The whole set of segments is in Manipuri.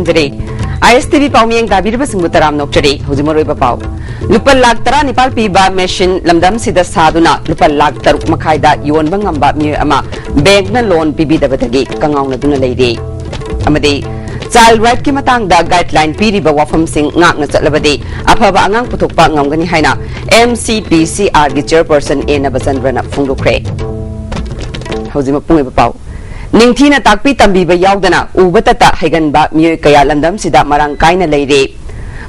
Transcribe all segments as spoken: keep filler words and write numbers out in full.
ꯖꯔꯤ꯫ ꯑꯥꯏ ꯑꯦꯁ ꯇꯤ ꯚꯤ ꯄꯥꯎꯃꯤꯌꯦꯡ ꯇꯥꯕꯤꯔꯤꯕꯁꯤꯡꯕꯨ ꯇꯔꯥꯝꯅ ꯑꯣꯛꯆꯔꯤ꯫ ꯍꯧꯖꯤꯛ ꯃꯔꯨꯑꯣꯏꯕ ꯄꯥꯎ꯫ ꯂꯨꯄꯥ ꯂꯥꯈ ꯇꯔꯥꯅꯤꯄꯥꯜ ꯄꯤꯕ ꯃꯦꯁꯤꯟ ꯂꯝꯗꯝꯁꯤꯗ ꯁꯥꯗꯨꯅ ꯂꯨꯄꯥ ꯂꯥꯈ ꯇꯔꯨꯛ ꯃꯈꯥꯏꯗ ꯌꯣꯟꯕ ꯉꯝꯕ ꯃꯤꯑꯣꯏ ꯑꯃ ꯕꯦꯡꯛꯅ ꯂꯣꯟ ꯄꯤꯕꯤꯗꯕꯗꯒꯤ ꯀꯉꯥꯎꯅꯗꯨꯅ ꯂꯩꯔꯤ꯫ ꯑꯃꯗꯤ ꯆꯥꯏꯜ ꯔꯥꯏꯠꯀꯤ ꯃꯇꯥꯡꯗ ꯒꯥꯏꯗꯂꯥꯏꯟ ꯄꯤꯔꯤꯕ ꯋꯥꯐꯝꯁꯤꯡ ꯉꯥꯛꯅ ꯆꯠꯂꯕꯗꯤ ꯑꯐꯕ ꯑꯉꯥꯡ ꯄꯨꯊꯣꯛꯄ ꯉꯝꯒꯅꯤ ꯍꯥꯏꯅ ꯑꯦꯝ ꯁꯤ ꯄꯤ ꯁꯤ ꯑꯥꯔꯒꯤ ꯆꯦꯌꯔꯄꯔꯁꯟ ꯑꯦ ꯅꯕꯆꯟꯗ꯭ꯔꯅ ꯐꯣꯡꯗꯣꯛꯈ꯭ꯔꯦ꯫ ꯍꯧꯖꯤꯛ ꯃꯄꯨꯡ ꯑꯣꯏꯕ ꯄꯥꯎ꯫ ꯅꯤꯡꯊꯤꯅ ꯇꯥꯛꯄꯤ ꯇꯝꯕꯤꯕ ꯌꯥꯎꯗꯅ ꯎꯕ ꯇꯠꯇ ꯍꯩꯒꯟꯕ ꯃꯤꯑꯣꯏ ꯀꯌꯥ ꯂꯝꯗꯝꯁꯤꯗ ꯃꯔꯥꯡ ꯀꯥꯏꯅ ꯂꯩꯔꯦ꯫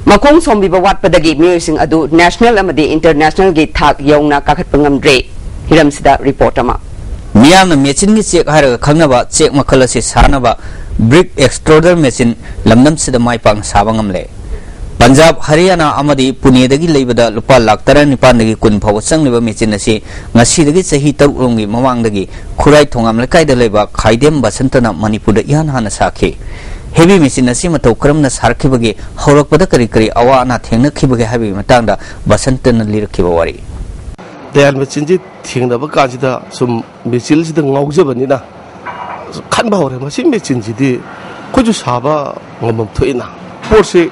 ꯃꯈꯣꯡ ꯁꯣꯝꯕꯤꯕ ꯋꯥꯠꯄꯗꯒꯤ ꯃꯤꯑꯣꯏꯁꯤꯡ ꯑꯗꯨ ꯅꯦꯁꯅꯦꯜ ꯑꯃꯗꯤ ꯏꯟꯇꯔꯅꯦꯁꯅꯦꯜꯒꯤ ꯊꯥꯛ ꯌꯧꯅ ꯀꯥꯈꯠꯄ ꯉꯝꯗ꯭ꯔꯦ꯫ ꯍꯤꯔꯝꯁꯤꯗ ꯔꯤꯄꯣꯔꯠ ꯑꯃ꯫ ꯃꯤꯌꯥꯝꯅ ꯃꯦꯆꯤꯟꯒꯤ ꯆꯦꯛ ꯍꯥꯏꯔꯒ ꯈꯪꯅꯕ ꯆꯦꯛ ꯃꯈꯜ ꯑꯁꯤ ꯁꯥꯅꯕ ꯕ꯭ꯔꯤꯛ ꯑꯦꯛꯁꯇ꯭ꯔꯣꯗꯔ ꯃꯦꯆꯤꯟ ꯂꯝꯗꯝꯁꯤꯗ ꯃꯥꯏ ꯄꯥꯛꯅ ꯁꯥꯕ ꯉꯝꯂꯦ꯫ ꯄꯟꯖꯥꯕ, ꯍꯔꯤꯌꯥꯅꯥ ꯑꯃꯗꯤ ꯄꯨꯅꯦꯗꯒꯤ ꯂꯩꯕꯗ ꯂꯨꯄꯥ ꯂꯥꯈ ꯇꯔꯥꯅꯤꯄꯥꯟꯗꯒꯤ ꯀꯨꯟ ꯐꯥꯎꯕ ꯆꯪꯂꯤꯕ ꯃꯦꯆꯤꯟ ꯑꯁꯤ ꯉꯁꯤꯗꯒꯤ ꯆꯍꯤ ꯇꯔꯨꯛ ꯔꯣꯝꯒꯤ ꯃꯃꯥꯡꯗꯒꯤ ꯈꯨꯔꯥꯏ ꯊꯣꯉꯥꯝ ꯂꯩꯀꯥꯏꯗ ꯂꯩꯕ ꯈꯥꯏꯗꯦꯝ ꯕꯁꯟꯇꯅ ꯃꯅꯤꯄꯨꯔꯗ ꯏꯍꯥꯟ ꯍꯥꯟꯅ ꯁꯥꯈꯤ꯫ ꯍꯦꯚꯤ ꯃꯦꯆꯤꯟ ꯑꯁꯤ ꯃꯇꯧ ꯀꯔꯝꯅ ꯁꯥꯔꯛꯈꯤꯕꯒꯦ, ꯍꯧꯔꯛꯄꯗ ꯀꯔꯤ ꯀꯔꯤ ꯑꯋꯥ ꯑꯅꯥ ꯊꯦꯡꯅꯈꯤꯕꯒꯦ ꯍꯥꯏꯕꯒꯤ ꯃꯇꯥꯡꯗ ꯕꯁꯟꯇꯅ ꯂꯤꯔꯛꯈꯤꯕ ꯋꯥꯔꯤ꯫ ꯗꯌꯥꯜ ꯃꯦꯆꯤꯟꯁꯤ ꯊꯦꯡꯅꯕ ꯀꯥꯟꯁꯤꯗ ꯁꯨꯝ ꯃꯦꯆꯤꯟꯁꯤꯗ ꯉꯥꯎꯖꯕꯅꯤꯅ ꯈꯟꯕ ꯍꯧꯔꯦ, ꯃꯁꯤ ꯃꯦꯆꯤꯟꯁꯤꯗꯤ ꯑꯩꯈꯣꯏꯁꯨ ꯁꯥꯕ ꯉꯝꯐꯝ ꯊꯣꯛꯏꯅ, ꯄꯣꯠꯁꯤ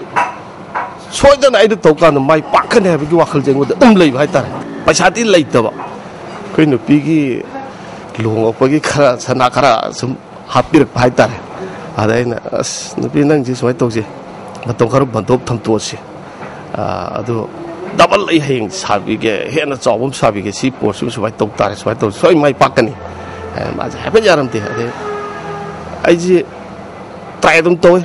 ꯁꯣꯏꯗꯅ ꯑꯩꯅ ꯇꯧ ꯀꯥꯟꯗ ꯃꯥꯏ ꯄꯥꯛꯀꯅꯤ ꯍꯥꯏꯕꯒꯤ ꯋꯥꯈꯜꯁꯦ ꯑꯩꯉꯣꯟꯗ ꯑꯗꯨꯝ ꯂꯩꯕ ꯍꯥꯏꯇꯥꯔꯦ꯫ ꯄꯩꯁꯥꯗꯤ ꯂꯩꯇꯕ, ꯑꯩꯈꯣꯏ ꯅꯨꯄꯤꯒꯤ ꯂꯨꯍꯣꯡꯉꯛꯄꯒꯤ ꯈꯔ ꯁꯅꯥ ꯈꯔ ꯁꯨꯝ ꯍꯥꯞꯄꯤꯔꯛꯄ ꯍꯥꯏꯇꯥꯔꯦ꯫ ꯑꯗ ꯑꯩꯅ, "ꯑꯁ, ꯅꯨꯄꯤ, ꯅꯪꯁꯤ ꯁꯨꯃꯥꯏꯅ ꯇꯧꯁꯦ, ꯃꯇꯝ ꯈꯔ ꯕꯟꯗꯣꯞ ꯊꯝꯇꯣꯛꯑꯁꯤ, ꯑꯗꯨ ꯗꯕꯜ ꯑꯩ ꯍꯌꯦꯡ ꯁꯥꯕꯤꯒꯦ, ꯍꯦꯟꯅ ꯆꯥꯎꯕ ꯑꯃ ꯁꯥꯕꯤꯒꯦ, ꯁꯤ ꯄꯣꯠꯁꯤꯃ ꯁꯨꯃꯥꯏꯅ ꯇꯧ ꯇꯥꯔꯦ, ꯁꯨꯃꯥꯏꯅ ꯇꯧ, ꯁꯣꯏ ꯃꯥꯏ ꯄꯥꯛꯀꯅꯤ" ꯍꯥꯏꯅ꯫ ꯃꯥꯁꯦ ꯍꯥꯏꯐꯦꯠ ꯌꯥꯔꯝꯗꯦ꯫ ꯑꯗꯩ ꯑꯩꯁꯦ ꯇ꯭ꯔꯥꯏ ꯑꯗꯨꯝ ꯇꯧꯋꯦ꯫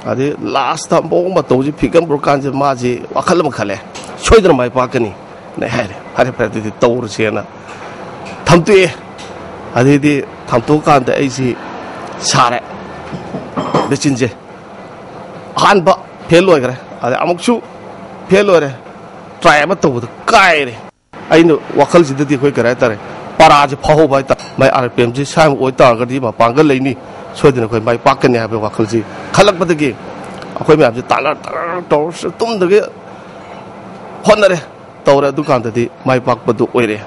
ꯑꯗꯩ ꯂꯥꯁꯇ ꯃꯑꯣꯡ ꯃꯇꯧꯁꯦ ꯐꯤꯒꯝ ꯄꯨꯔꯀꯥꯟꯁꯦ ꯃꯥꯁꯦ ꯋꯥꯈꯜ ꯑꯃ ꯈꯜꯂꯦ, "ꯁꯣꯏꯗꯅ ꯃꯥꯏ ꯄꯥꯛꯀꯅꯤ" ꯅ ꯍꯥꯏꯔꯦ꯫ "ꯐꯔꯦ, ꯐꯔꯦ, ꯑꯗꯨꯗꯤ ꯇꯧꯔꯁꯦꯅ" ꯊꯝꯇꯣꯛꯑꯦ꯫ ꯑꯗꯩꯗꯤ ꯊꯝꯇꯣꯛꯑꯀꯥꯟꯗ ꯑꯩꯁꯤ ꯁꯥꯔꯦ ꯃꯦꯆꯤꯟꯁꯦ꯫ ꯑꯍꯥꯟꯕ ꯐꯦꯜ ꯑꯣꯏꯈ꯭ꯔꯦ꯫ ꯑꯗꯩ ꯑꯃꯨꯛꯁꯨ ꯐꯦꯜ ꯑꯣꯏꯔꯦ꯫ ꯇ꯭ꯔꯥꯏ ꯑꯃ ꯇꯧꯕꯗ ꯀꯥꯏꯔꯦ꯫ ꯑꯩꯅ ꯋꯥꯈꯜꯁꯤꯗꯗꯤ ꯑꯩꯈꯣꯏ ꯀꯔꯤ ꯍꯥꯏꯇꯥꯔꯦ, ꯄꯔꯥꯁꯦ ꯐꯥꯎꯍꯧꯕ ꯍꯥꯏꯇꯥꯔꯦ꯫ ꯃꯥꯏ ꯑꯥꯔ ꯄꯤ ꯑꯦꯝꯁꯦ ꯁ꯭ꯋꯥꯏꯃꯨꯛ ꯑꯣꯏꯇꯥꯔꯒꯗꯤ ꯃꯄꯥꯡꯒꯜ ꯂꯩꯅꯤ, ꯁꯣꯏꯗꯅ ꯑꯩꯈꯣꯏ ꯃꯥꯏ ꯄꯥꯛꯀꯅꯤ ꯍꯥꯏꯕꯒꯤ ꯋꯥꯈꯜꯁꯤ ꯈꯜꯂꯛꯄꯗꯒꯤ ꯑꯩꯈꯣꯏ ꯃꯌꯥꯝꯁꯦ ꯇꯥꯟꯅ ꯇꯥꯟꯅ ꯇꯧꯔ ꯇꯨꯝꯗꯒꯤ ꯍꯣꯠꯅꯔꯦ, ꯇꯧꯔꯦ꯫ ꯑꯗꯨꯀꯥꯟꯗꯗꯤ ꯃꯥꯏ ꯄꯥꯛꯄꯗꯨ ꯑꯣꯏꯔꯦ꯫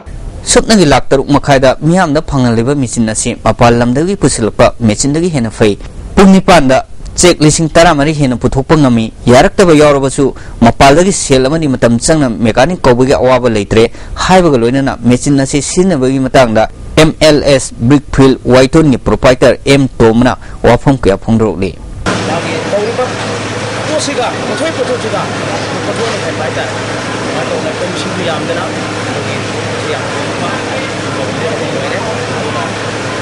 ꯁꯨꯞꯅꯒꯤ ꯂꯥꯛ ꯇꯔꯨꯛ ꯃꯈꯥꯏꯗ ꯃꯤꯌꯥꯝꯗ ꯐꯪꯍꯜꯂꯤꯕ ꯃꯦꯆꯤꯟ ꯑꯁꯤ ꯃꯄꯥꯟ ꯂꯝꯗꯒꯤ ꯄꯨꯁꯤꯜꯂꯛꯄ ꯃꯦꯆꯤꯟꯗꯒꯤ ꯍꯦꯟꯅ ꯐꯩ꯫ ꯄꯨꯡ ꯅꯤꯄꯥꯟꯗ ꯆꯦꯛ ꯂꯤꯁꯤꯡ ꯇꯔꯥꯃꯔꯤ ꯍꯦꯟꯅ ꯄꯨꯊꯣꯛꯄ ꯉꯝꯃꯤ꯫ ꯌꯥꯔꯛꯇꯕ ꯌꯥꯎꯔꯕꯁꯨ ꯃꯄꯥꯟꯗꯒꯤ ꯁꯦꯜ ꯑꯃꯗꯤ ꯃꯇꯝ ꯆꯪꯅ ꯃꯦꯀꯥꯅꯤꯛ ꯀꯧꯕꯒꯤ ꯑꯋꯥꯕ ꯂꯩꯇ꯭ꯔꯦ ꯍꯥꯏꯕꯒ ꯂꯣꯏꯅꯅ ꯃꯦꯆꯤꯟ ꯑꯁꯤ ꯁꯤꯖꯤꯟꯅꯕꯒꯤ ꯃꯇꯥꯡꯗ ꯑꯦꯝ ꯑꯦꯜ ꯑꯦꯁ ꯕ꯭ꯔꯤꯛ ꯐꯤꯜ ꯋꯥꯏꯇꯣꯟꯒꯤ ꯄ꯭ꯔꯣꯄꯥꯏꯇꯔ ꯑꯦꯝ ꯇꯣꯝꯕꯅ ꯋꯥꯐꯝ ꯀꯌꯥ ꯐꯣꯡꯗꯣꯔꯛꯂꯤ꯫ ꯃꯥꯒꯤ ꯇꯧꯔꯤꯕ ꯄꯣꯠꯁꯤꯒ ꯄꯣꯠꯊꯣꯛ ꯄꯣꯠꯊꯣꯛꯁꯤꯒ ꯄꯣꯠꯊꯣꯛꯅ ꯍꯦꯟꯕ ꯍꯥꯏꯇꯥꯔꯦ꯫ ꯑꯗꯨꯃꯥꯏꯅ ꯇꯧꯗꯅ ꯑꯩꯈꯣꯏ ꯃꯤꯁꯤꯡꯁꯨ ꯌꯥꯝꯗꯅ ꯑꯩꯈꯣꯏꯒꯤ ꯄꯣꯠꯁꯤ ꯌꯥꯝ ꯂꯧꯕ ꯑꯗꯨꯝ ꯑꯣꯏꯔꯦ꯫ ꯑꯗꯨꯅ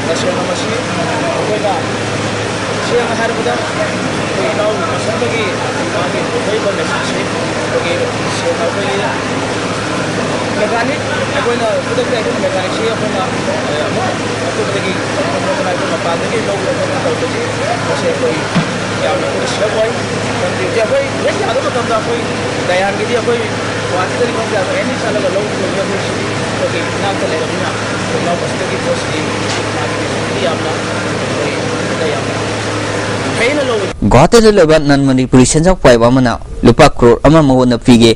ꯇꯁꯦꯡꯅ ꯃꯁꯤ ꯑꯩꯈꯣꯏꯅ ꯁꯦꯡꯅ ꯍꯥꯏꯔꯕꯗ ꯑꯩꯈꯣꯏ ꯏꯅꯥꯎ ꯃꯁꯛꯇꯒꯤ ꯃꯥꯒꯤ ꯄꯨꯊꯣꯛꯏꯕ ꯃꯦꯆꯤꯟꯁꯤ ꯑꯩꯈꯣꯏꯒꯤ ꯁꯦꯡꯅ ꯑꯩꯈꯣꯏꯒꯤ ꯃꯦꯀꯥꯅꯤꯛ ꯑꯩꯈꯣꯏꯅ ꯈꯨꯗꯛꯇ ꯑꯩꯈꯣꯏꯅ ꯃꯦꯀꯥꯅꯤꯛꯁꯤ ꯑꯩꯈꯣꯏꯅ ꯑꯃꯨꯛ ꯑꯇꯣꯞꯄꯗꯒꯤ ꯈꯣꯠꯇꯅ ꯑꯩꯈꯣꯏ ꯃꯄꯥꯟꯗꯒꯤ ꯂꯧꯕ ꯈꯣꯠꯇꯅ ꯇꯧꯕꯁꯤ ꯃꯁꯤ ꯑꯩꯈꯣꯏ ꯌꯥꯝꯅ ꯑꯩꯈꯣꯏꯗ ꯁꯦꯞ ꯑꯣꯏ꯫ ꯃꯔꯝꯗꯤ ꯍꯧꯖꯤꯛ ꯑꯩꯈꯣꯏ ꯍꯦꯛ ꯌꯥꯗꯕ ꯃꯇꯝꯗ ꯑꯩꯈꯣꯏ ꯗꯌꯥꯟꯒꯤꯗꯤ ꯑꯩꯈꯣꯏ ꯒꯨꯋꯥꯍꯥꯇꯤꯗꯒꯤ ꯈꯪꯗꯦ ꯑꯩꯈꯣꯏ ꯑꯦꯅꯤ ꯆꯠꯂꯒ ꯂꯧꯕ ꯂꯣꯏꯕ ꯑꯩꯈꯣꯏ ꯁꯤꯗꯤ ꯑꯩꯈꯣꯏꯒꯤ ꯏꯅꯥꯛꯇ ꯂꯩꯔꯕꯅꯤꯅ ꯑꯩꯈꯣꯏ ꯏꯅꯥꯎ ꯃꯁꯤꯗꯒꯤ ꯄꯣꯠꯁꯤꯗꯤ ꯃꯥꯒꯤ ꯌꯥꯝꯅ ꯑꯩꯈꯣꯏ ꯌꯥꯝꯅ ꯐꯩꯅ ꯂꯧꯋꯤ꯫ ꯒꯨꯋꯥꯍꯥꯇꯤꯗ ꯂꯩꯕ ꯅꯟ ꯃꯅꯤꯄꯨꯔꯤ ꯁꯦꯟꯖꯥꯎ ꯄꯥꯏꯕ ꯑꯃꯅ ꯂꯨꯄꯥ ꯀ꯭ꯔꯣꯔ ꯑꯃ ꯃꯉꯣꯟꯗ ꯄꯤꯒꯦ,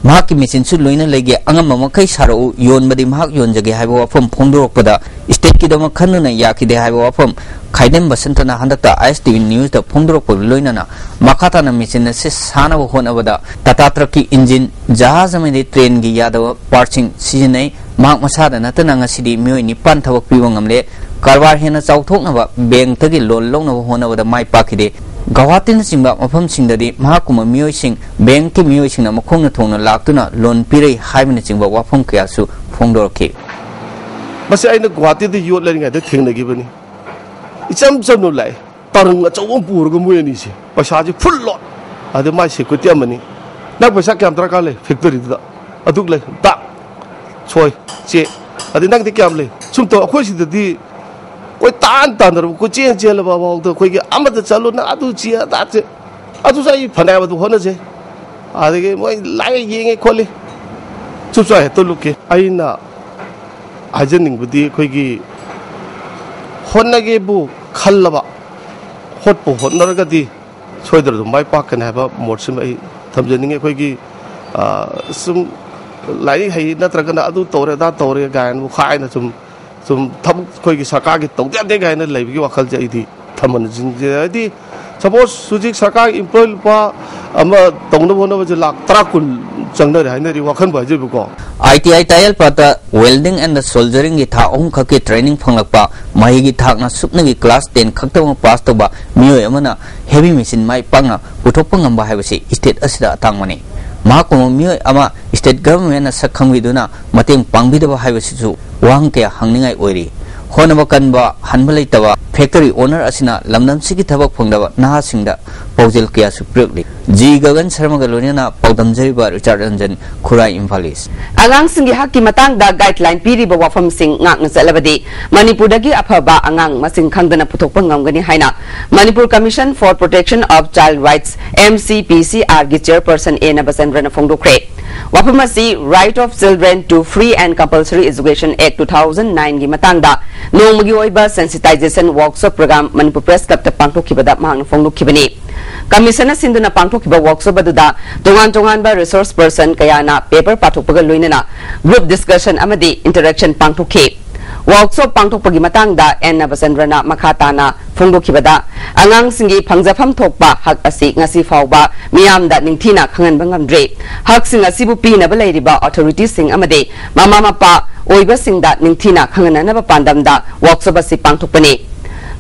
ꯃꯍꯥꯛꯀꯤ ꯃꯦꯆꯤꯟꯁꯨ ꯂꯣꯏꯅ ꯂꯩꯒꯦ, ꯑꯉꯝꯕ ꯃꯈꯩ ꯁꯥꯔꯛꯎ, ꯌꯣꯟꯕꯗꯤ ꯃꯍꯥꯛ ꯌꯣꯟꯖꯒꯦ ꯍꯥꯏꯕ ꯋꯥꯐꯝ ꯐꯣꯡꯗꯣꯔꯛꯄꯗ ꯏꯁꯇꯦꯠꯀꯤꯗꯃꯛ ꯈꯟꯗꯨꯅ ꯌꯥꯈꯤꯗꯦ ꯍꯥꯏꯕ ꯋꯥꯐꯝ ꯈꯥꯏꯗꯦꯝ ꯕꯁꯟꯇꯅ ꯍꯟꯗꯛꯇ ꯑꯥꯏ ꯑꯦꯁ ꯇꯤ ꯚꯤ ꯅ꯭ꯌꯨꯁꯇ ꯐꯣꯡꯗꯣꯔꯛꯄꯒ ꯂꯣꯏꯅꯅ ꯃꯈꯥ ꯇꯥꯅ ꯃꯦꯆꯤꯟ ꯑꯁꯤ ꯁꯥꯅꯕ ꯍꯣꯠꯅꯕꯗ ꯇꯥꯇꯥ ꯇ꯭ꯔꯛꯀꯤ ꯏꯟꯖꯤꯟ, ꯖꯍꯥꯖ ꯑꯃꯗꯤ ꯇ꯭ꯔꯦꯟꯒꯤ ꯌꯥꯗꯕ ꯄꯥꯔꯠꯁꯤꯡ ꯁꯤꯖꯤꯟꯅꯩ꯫ ꯃꯍꯥꯛ ꯃꯁꯥꯗ ꯅꯠꯇꯅ ꯉꯁꯤꯗꯤ ꯃꯤꯑꯣꯏ ꯅꯤꯄꯥꯟ ꯊꯕꯛ ꯄꯤꯕ ꯉꯝꯂꯦ꯫ ꯀꯔꯕꯥꯔ ꯍꯦꯟꯅ ꯆꯥꯎꯊꯣꯛꯅꯕ ꯕꯦꯡꯛꯇꯒꯤ ꯂꯣꯟ ꯂꯧꯅꯕ ꯍꯣꯠꯅꯕꯗ ꯃꯥꯏ ꯄꯥꯛꯈꯤꯗꯦ꯫ ꯒꯧꯍꯥꯇꯤꯅꯆꯤꯡꯕ ꯃꯐꯝꯁꯤꯡꯗꯗꯤ ꯃꯍꯥꯛꯀꯨꯝꯕ ꯃꯤꯑꯣꯏꯁꯤꯡ ꯕꯦꯡꯛꯀꯤ ꯃꯤꯑꯣꯏꯁꯤꯡꯅ ꯃꯈꯣꯡꯅ ꯊꯣꯡꯅ ꯂꯥꯛꯇꯨꯅ ꯂꯣꯟ ꯄꯤꯔꯩ ꯍꯥꯏꯕꯅꯆꯤꯡꯕ ꯋꯥꯐꯝ ꯀꯌꯥꯁꯨ ꯐꯣꯡꯗꯣꯔꯛꯈꯤ꯫ ꯃꯁꯤ ꯑꯩꯅ ꯒꯨꯋꯥꯍꯥꯇꯤꯗ ꯌꯣꯠ ꯂꯩꯔꯤꯉꯩꯗ ꯊꯦꯡꯅꯈꯤꯕꯅꯤ꯫ ꯏꯆꯝ ꯆꯝꯅ ꯂꯥꯛꯑꯦ꯫ ꯇꯔꯪ ꯑꯆꯧꯕ ꯑꯃ ꯄꯨꯔꯒ ꯃꯣꯏ ꯑꯅꯤꯁꯦ ꯄꯩꯁꯥꯁꯦ ꯐꯨꯜ ꯂꯣꯗ꯫ ꯑꯗ ꯃꯥꯏ ꯁꯦꯀ꯭ꯌꯨꯔꯤꯇꯤ ꯑꯃꯅꯤ꯫ "ꯅꯪ ꯄꯩꯁꯥ ꯀꯌꯥꯝ ꯗꯔꯀꯥꯔ ꯂꯩ ꯐꯦꯛꯇꯔꯤꯗꯨꯗ?" "ꯑꯗꯨꯛ ꯂꯩ"꯫ "ꯇꯥꯛ ꯁꯣꯏ ꯆꯦ"꯫ "ꯑꯗꯩ ꯅꯪꯗꯤ ꯀꯌꯥꯝ ꯂꯩ?" ꯁꯨꯝ ꯇꯧ꯫ ꯑꯩꯈꯣꯏ ꯁꯤꯗꯗꯤ ꯀꯣꯏ ꯇꯥꯟ ꯇꯥꯟꯅꯔꯕ ꯀꯣꯏ ꯆꯦꯟ ꯆꯦꯜꯂꯕ ꯐꯥꯎꯗ ꯑꯩꯈꯣꯏꯒꯤ ꯑꯃꯗ ꯆꯠꯂꯨ, ꯅꯪ ꯑꯗꯨ ꯆꯦ ꯑꯗꯥ ꯆꯦ꯫ ꯑꯗꯨꯁꯨ ꯑꯩ ꯐꯅꯌꯥꯝ ꯑꯗꯨ ꯍꯣꯠꯅꯖꯩ꯫ ꯑꯗꯒꯤ ꯃꯣꯏ ꯂꯥꯏ ꯌꯦꯡꯉꯦ ꯈꯣꯠꯂꯤ꯫ ꯆꯨꯞ ꯆꯥ ꯍꯦꯛꯇ ꯂꯨꯞꯀꯦ꯫ ꯑꯩꯅ ꯍꯥꯏꯖꯅꯤꯡꯕꯗꯤ ꯑꯩꯈꯣꯏꯒꯤ ꯍꯣꯠꯅꯒꯦꯕꯨ ꯈꯜꯂꯕ, ꯍꯣꯠꯄꯨ ꯍꯣꯠꯅꯔꯒꯗꯤ ꯁꯣꯏꯗꯅ ꯑꯗꯨꯝ ꯃꯥꯏ ꯄꯥꯛꯀꯅꯤ ꯍꯥꯏꯕ ꯃꯣꯠꯁꯤꯃ ꯑꯩ ꯊꯝꯖꯅꯤꯡꯉꯤ꯫ ꯑꯩꯈꯣꯏꯒꯤ, ꯑ, ꯁꯨꯝ ꯂꯥꯏꯔꯤꯛ ꯍꯩ ꯅꯠꯇ꯭ꯔꯒꯅ ꯑꯗꯨ ꯇꯧꯔꯦ ꯑꯗꯥ ꯇꯧꯔꯦ ꯀꯥꯏꯅ ꯈꯥꯏꯅ ꯁꯨꯝ, ꯁꯨꯝ ꯊꯕꯛ ꯑꯩꯈꯣꯏꯒꯤ ꯁꯔꯀꯥꯔꯒꯤ ꯇꯧꯗ ꯌꯥꯗꯦ ꯀꯥꯏꯅ ꯂꯩꯕꯒꯤ ꯋꯥꯈꯜꯁꯦ ꯑꯩꯗꯤ ꯊꯝꯍꯟꯅꯤꯡꯗꯦ꯫ ꯍꯥꯏꯗꯤ Suppose ꯍꯧꯖꯤꯛ ꯁꯔꯀꯥꯔꯒꯤ employee ꯂꯨꯄꯥ ꯑꯃ ꯇꯧꯅꯕ ꯍꯣꯠꯅꯕꯁꯦ ꯂꯥꯛ ꯇꯔꯥ ꯀꯨꯟ ꯆꯪꯅꯔꯦ ꯍꯥꯏꯅꯔꯤ, ꯋꯥꯈꯟꯕꯨ ꯍꯥꯏꯖꯕꯀꯣ꯫ ꯑꯥꯏ ꯇꯤ ꯑꯥꯏ ꯇꯥꯌꯦꯜꯄꯥꯠꯇ welding and solderingꯒꯤ ꯊꯥ ꯑꯍꯨꯝ ꯈꯛꯀꯤ training ꯐꯪꯂꯛꯄ, ꯃꯍꯩꯒꯤ ꯊꯥꯛꯅ ꯁꯨꯞꯅꯒꯤ class ten ꯈꯛꯇꯃꯛ pass ꯇꯧꯕ ꯃꯤꯑꯣꯏ ꯑꯃꯅ heavy machine ꯃꯥꯏ ꯄꯥꯛꯅ ꯄꯨꯊꯣꯛꯄ ꯉꯝꯕ ꯍꯥꯏꯕꯁꯤ state ꯑꯁꯤꯗ ꯑꯇꯥꯡꯕꯅꯤ꯫ ꯃꯍꯥꯛꯀꯨꯝꯕ ꯃꯤꯑꯣꯏ ꯑꯃ state governmentꯅ ꯁꯛ ꯈꯪꯕꯤꯗꯨꯅ ꯃꯇꯦꯡ ꯄꯥꯡꯕꯤꯗꯕ ꯍꯥꯏꯕꯁꯤꯁꯨ ꯋꯥꯍꯪ ꯀꯌꯥ ꯍꯪꯅꯤꯡꯉꯥꯏ ꯑꯣꯏꯔꯤ꯫ ꯍꯣꯠꯅꯕ ꯀꯟꯕ, ꯍꯟꯕ ꯂꯩꯇꯕ factory owner ꯑꯁꯤꯅ ꯂꯝꯗꯝꯁꯤꯒꯤ ꯊꯕꯛ ꯐꯪꯗꯕ ꯅꯍꯥꯁꯤꯡꯗ ꯄꯥꯎꯖꯦꯜ ꯀꯌꯥꯁꯨ ꯄꯤꯔꯛꯂꯤ꯫ ꯖꯤ ꯒꯒꯟ ꯁꯔꯃꯒ ꯂꯣꯏꯅꯅ ꯄꯥꯎꯗꯝꯖꯔꯤꯕ ꯔꯤꯆꯥꯔꯗ ꯔꯟꯖꯟ, ꯈꯨꯔꯥꯏ, ꯏꯝꯐꯥꯜ ꯏꯁ꯫ ꯑꯉꯥꯡꯁꯤꯡꯒꯤ ꯍꯛꯀꯤ ꯃꯇꯥꯡꯗ guideline ꯄꯤꯔꯤꯕ ꯋꯥꯐꯝꯁꯤꯡ ꯉꯥꯛꯅ ꯆꯠꯂꯕꯗꯤ ꯃꯅꯤꯄꯨꯔꯗꯒꯤ ꯑꯐꯕ ꯑꯉꯥꯡ ꯃꯁꯤꯡ ꯈꯪꯗꯅ ꯄꯨꯊꯣꯛꯄ ꯉꯝꯒꯅꯤ ꯍꯥꯏꯅ Manipur Commission for Protection of Child Rights, M C P C R ꯒꯤ chairperson ꯑꯦ ꯅꯕꯆꯟꯗ꯭ꯔꯅ ꯐꯣꯡꯗꯣꯛꯈ꯭ꯔꯦ꯫ ꯋꯥꯐꯝ ꯑꯁꯤ Right of Children to Free and Compulsory Education Act two thousand nine ꯒꯤ ꯃꯇꯥꯡꯗ ꯅꯣꯡꯃꯒꯤ ꯑꯣꯏꯕ sensitization workshop program Manipur Press Clubꯇ ꯄꯥꯡꯊꯣꯛꯈꯤꯕꯗ ꯃꯍꯥꯛꯅ ꯐꯣꯡꯗꯣꯛꯈꯤꯕꯅꯤ꯫ Commissionꯅ ꯁꯤꯟꯗꯨꯅ ꯄꯥꯡꯊꯣꯛꯈꯤꯕ workshop ꯑꯗꯨꯗ ꯇꯣꯉꯥꯟ ꯇꯣꯉꯥꯟꯕ resource person ꯀꯌꯥꯅ paper ꯄꯥꯊꯣꯛꯄꯒ ꯂꯣꯏꯅꯅ group discussion ꯑꯃꯗꯤ interaction ꯄꯥꯡꯊꯣꯛꯈꯤ꯫ Workshop ꯄꯥꯡꯊꯣꯛꯄꯒꯤ ꯃꯇꯥꯡꯗ ꯑꯦꯟ ꯅꯕꯆꯟꯗ꯭ꯔꯅ ꯃꯈꯥ ꯇꯥꯅ ꯐꯣꯡꯗꯣꯛꯈꯤꯕꯗ, ꯑꯉꯥꯡꯁꯤꯡꯒꯤ ꯐꯪꯖꯐꯝ ꯊꯣꯛꯄ ꯍꯛ ꯑꯁꯤ ꯉꯁꯤ ꯐꯥꯎꯕ ꯃꯤꯌꯥꯝꯗ ꯅꯤꯡꯊꯤꯅ ꯈꯪꯍꯟꯕ ꯉꯝꯗ꯭ꯔꯤ꯫ ꯍꯛꯁꯤꯡ ꯑꯁꯤꯕꯨ ꯄꯤꯅꯕ ꯂꯩꯔꯤꯕ authorityꯁꯤꯡ ꯑꯃꯗꯤ ꯃꯃꯥ ꯃꯄꯥ ꯑꯣꯏꯕꯁꯤꯡꯗ ꯅꯤꯡꯊꯤꯅ ꯈꯪꯍꯟꯅꯅꯕ ꯄꯥꯟꯗꯝꯗ workshop ꯑꯁꯤ ꯄꯥꯡꯊꯣꯛꯄꯅꯤ꯫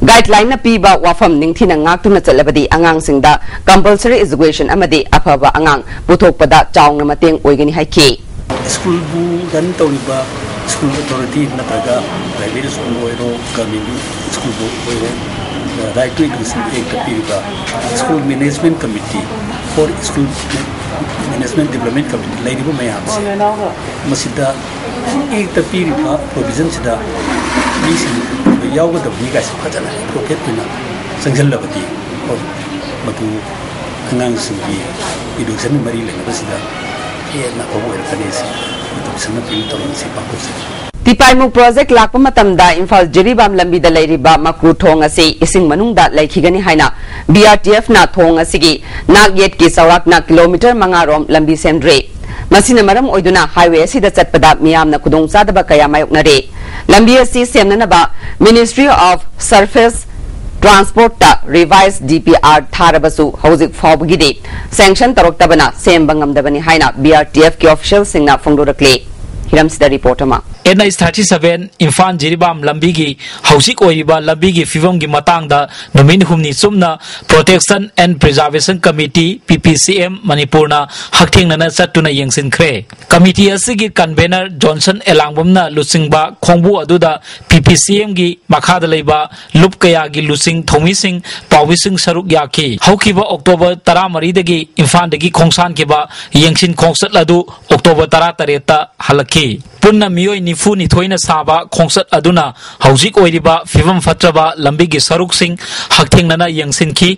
Guidelineꯅ ꯄꯤꯕ ꯋꯥꯐꯝ ꯅꯤꯡꯊꯤꯅ ꯉꯥꯛꯇꯨꯅ ꯆꯠꯂꯕꯗꯤ ꯑꯉꯥꯡꯁꯤꯡꯗ compulsory education ꯑꯃꯗꯤ ꯑꯐꯕ ꯑꯉꯥꯡ ꯄꯨꯊꯣꯛꯄꯗ ꯆꯥꯎꯅ ꯃꯇꯦꯡ ꯑꯣꯏꯒꯅꯤ ꯍꯥꯏꯈꯤ꯫ ꯁ꯭ꯀꯨꯜꯕꯨ ꯔꯟ ꯇꯧꯔꯤꯕ ꯁ꯭ꯀꯨꯜ ꯑꯣꯊꯣꯔꯤꯇꯤ ꯅꯠꯇ꯭ꯔꯒ ꯄ꯭ꯔꯥꯏꯚꯦꯠ ꯁ꯭ꯀꯨꯜ ꯑꯣꯏꯔꯣ, ꯒꯚꯔꯟꯃꯦꯟꯒꯤ ꯁ꯭ꯀꯨꯜꯕꯨ ꯑꯣꯏꯔꯣ, Right to Education Actꯇ ꯄꯤꯔꯤꯕ school management committee or school management development committee ꯂꯩꯔꯤꯕ ꯃꯌꯥꯝꯁꯦ ꯃꯁꯤꯗ Actꯇ ꯄꯤꯔꯤꯕ provisionꯁꯤꯗ ꯃꯤꯁꯤꯡ ꯌꯥꯎꯒꯗꯕꯅꯤ ꯀꯥꯏꯁꯦ ꯐꯖꯅ advocate ꯑꯣꯏꯅ ꯆꯪꯁꯤꯜꯂꯕꯗꯤ ꯃꯗꯨ ꯑꯉꯥꯡꯁꯤꯡꯒꯤ education ꯃꯔꯤ ꯂꯩꯅꯕꯁꯤꯗ ꯍꯦꯟꯅ ꯑꯐꯕ ꯑꯣꯏꯔꯛꯀꯅꯤ꯫ ꯁꯤ ꯑꯩꯈꯣꯏ Commissionꯅ appeal ꯇꯧꯔꯤ, ꯃꯁꯤ ꯄꯥꯡꯊꯣꯛꯆꯔꯤ꯫ ꯇꯤꯄꯥꯏꯃꯨꯛ project ꯂꯥꯛꯄ ꯃꯇꯝꯗ ꯏꯝꯐꯥꯜ ꯖꯤꯔꯤꯕꯥꯝ ꯂꯝꯕꯤꯗ ꯂꯩꯔꯤꯕ ꯃꯀ꯭ꯔꯨ ꯊꯣꯡ ꯑꯁꯤ ꯏꯁꯤꯡ ꯃꯅꯨꯡꯗ ꯂꯩꯈꯤꯒꯅꯤ ꯍꯥꯏꯅ B R T Fꯅ ꯊꯣꯡ ꯑꯁꯤꯒꯤ ꯅꯥꯛ ꯌꯦꯠꯀꯤ ꯆꯥꯎꯔꯥꯛꯅ kilometre ꯃꯉꯥ ꯔꯣꯝ ꯂꯝꯕꯤ ꯁꯦꯝꯗ꯭ꯔꯤ꯫ ꯃꯁꯤꯅ ꯃꯔꯝ ꯑꯣꯏꯗꯨꯅ highway ꯑꯁꯤꯗ ꯆꯠꯄꯗ ꯃꯤꯌꯥꯝꯅ ꯈꯨꯗꯣꯡꯆꯥꯗꯕ ꯀꯌꯥ ꯃꯥꯌꯣꯛꯅꯔꯦ꯫ ꯂꯝꯕꯤ ꯑꯁꯤ ꯁꯦꯝꯅꯅꯕ Ministry of Surface ꯇ꯭ꯔꯥꯟꯁꯄꯣꯔꯠꯇ ꯔꯤꯚꯥꯏꯁ ꯗꯤ ꯄꯤ ꯑꯥꯔ ꯊꯥꯔꯕꯁꯨ ꯍꯧꯖꯤꯛ ꯐꯥꯎꯕꯒꯤꯗꯤ ꯁꯦꯡꯁꯟ ꯇꯧꯔꯛꯇꯕꯅ ꯁꯦꯝꯕ ꯉꯝꯗꯕꯅꯤ ꯍꯥꯏꯅ ꯕꯤ ꯑꯥꯔ ꯇꯤ ꯑꯦꯐꯀꯤ ꯑꯣꯐꯤꯁꯤꯌꯦꯜꯁꯤꯡꯅ ꯐꯣꯡꯗꯣꯔꯛꯂꯤ꯫ ꯍꯤꯔꯝꯁꯤꯗ ꯔꯤꯄꯣꯔꯠ ꯑꯃ꯫ N H thirty seven Imphal Jiribam ꯂꯝꯕꯤꯒꯤ ꯍꯧꯖꯤꯛ ꯑꯣꯏꯔꯤꯕ ꯂꯝꯕꯤꯒꯤ ꯐꯤꯕꯝꯒꯤ ꯃꯇꯥꯡꯗ ꯅꯨꯃꯤꯠ ꯍꯨꯝꯅꯤ ꯆꯨꯞꯅ Protection and Preservation Committee, P P ꯁꯤ ꯑꯦꯝ, ꯃꯅꯤꯄꯨꯔꯅ ꯍꯛꯊꯦꯡꯅꯅ ꯆꯠꯇꯨꯅ ꯌꯦꯡꯁꯤꯟꯈ꯭ꯔꯦ꯫ ꯀꯃꯤꯇꯤ ꯑꯁꯤꯒꯤ ꯀꯟꯚꯦꯅꯔ ꯖꯣꯟꯁꯟ ꯑꯦꯂꯥꯡꯕꯝꯅ ꯂꯨꯆꯤꯡꯕ ꯈꯣꯡꯕꯨ ꯑꯗꯨꯗ ꯄꯤ ꯄꯤ ꯁꯤ ꯑꯦꯝꯒꯤ ꯃꯈꯥꯗ ꯂꯩꯕ ꯂꯨꯞ ꯀꯌꯥꯒꯤ ꯂꯨꯆꯤꯡ ꯊꯧꯃꯤꯁꯤꯡ, ꯄꯥꯎꯃꯤꯁꯤꯡ ꯁꯔꯨꯛ ꯌꯥꯈꯤ꯫ ꯍꯧꯈꯤꯕ ꯑꯣꯛꯇꯣꯕꯔ ꯇꯔꯥꯃꯔꯤꯗꯒꯤ ꯏꯝꯐꯥꯜꯗꯒꯤ ꯈꯣꯡꯁꯥꯟꯈꯤꯕ ꯌꯦꯡꯁꯤꯟ ꯈꯣꯡꯆꯠ ꯑꯗꯨ ꯑꯣꯛꯇꯣꯕꯔ ꯇꯔꯥꯇꯔꯦꯠꯇ ꯍꯜꯂꯛꯈꯤ꯫ ꯄꯨꯟꯅ ꯃꯤꯑꯣꯏ ꯅꯤꯐꯨ ꯅꯤꯊꯣꯏꯅ ꯁꯥꯕ ꯈꯣꯡꯆꯠ ꯑꯗꯨꯅ ꯍꯧꯖꯤꯛ ꯑꯣꯏꯔꯤꯕ ꯐꯤꯕꯝ ꯐꯠꯇ꯭ꯔꯕ ꯂꯝꯕꯤꯒꯤ ꯁꯔꯨꯛꯁꯤꯡ ꯍꯛꯊꯦꯡꯅꯅ ꯌꯦꯡꯁꯤꯟꯈꯤ꯫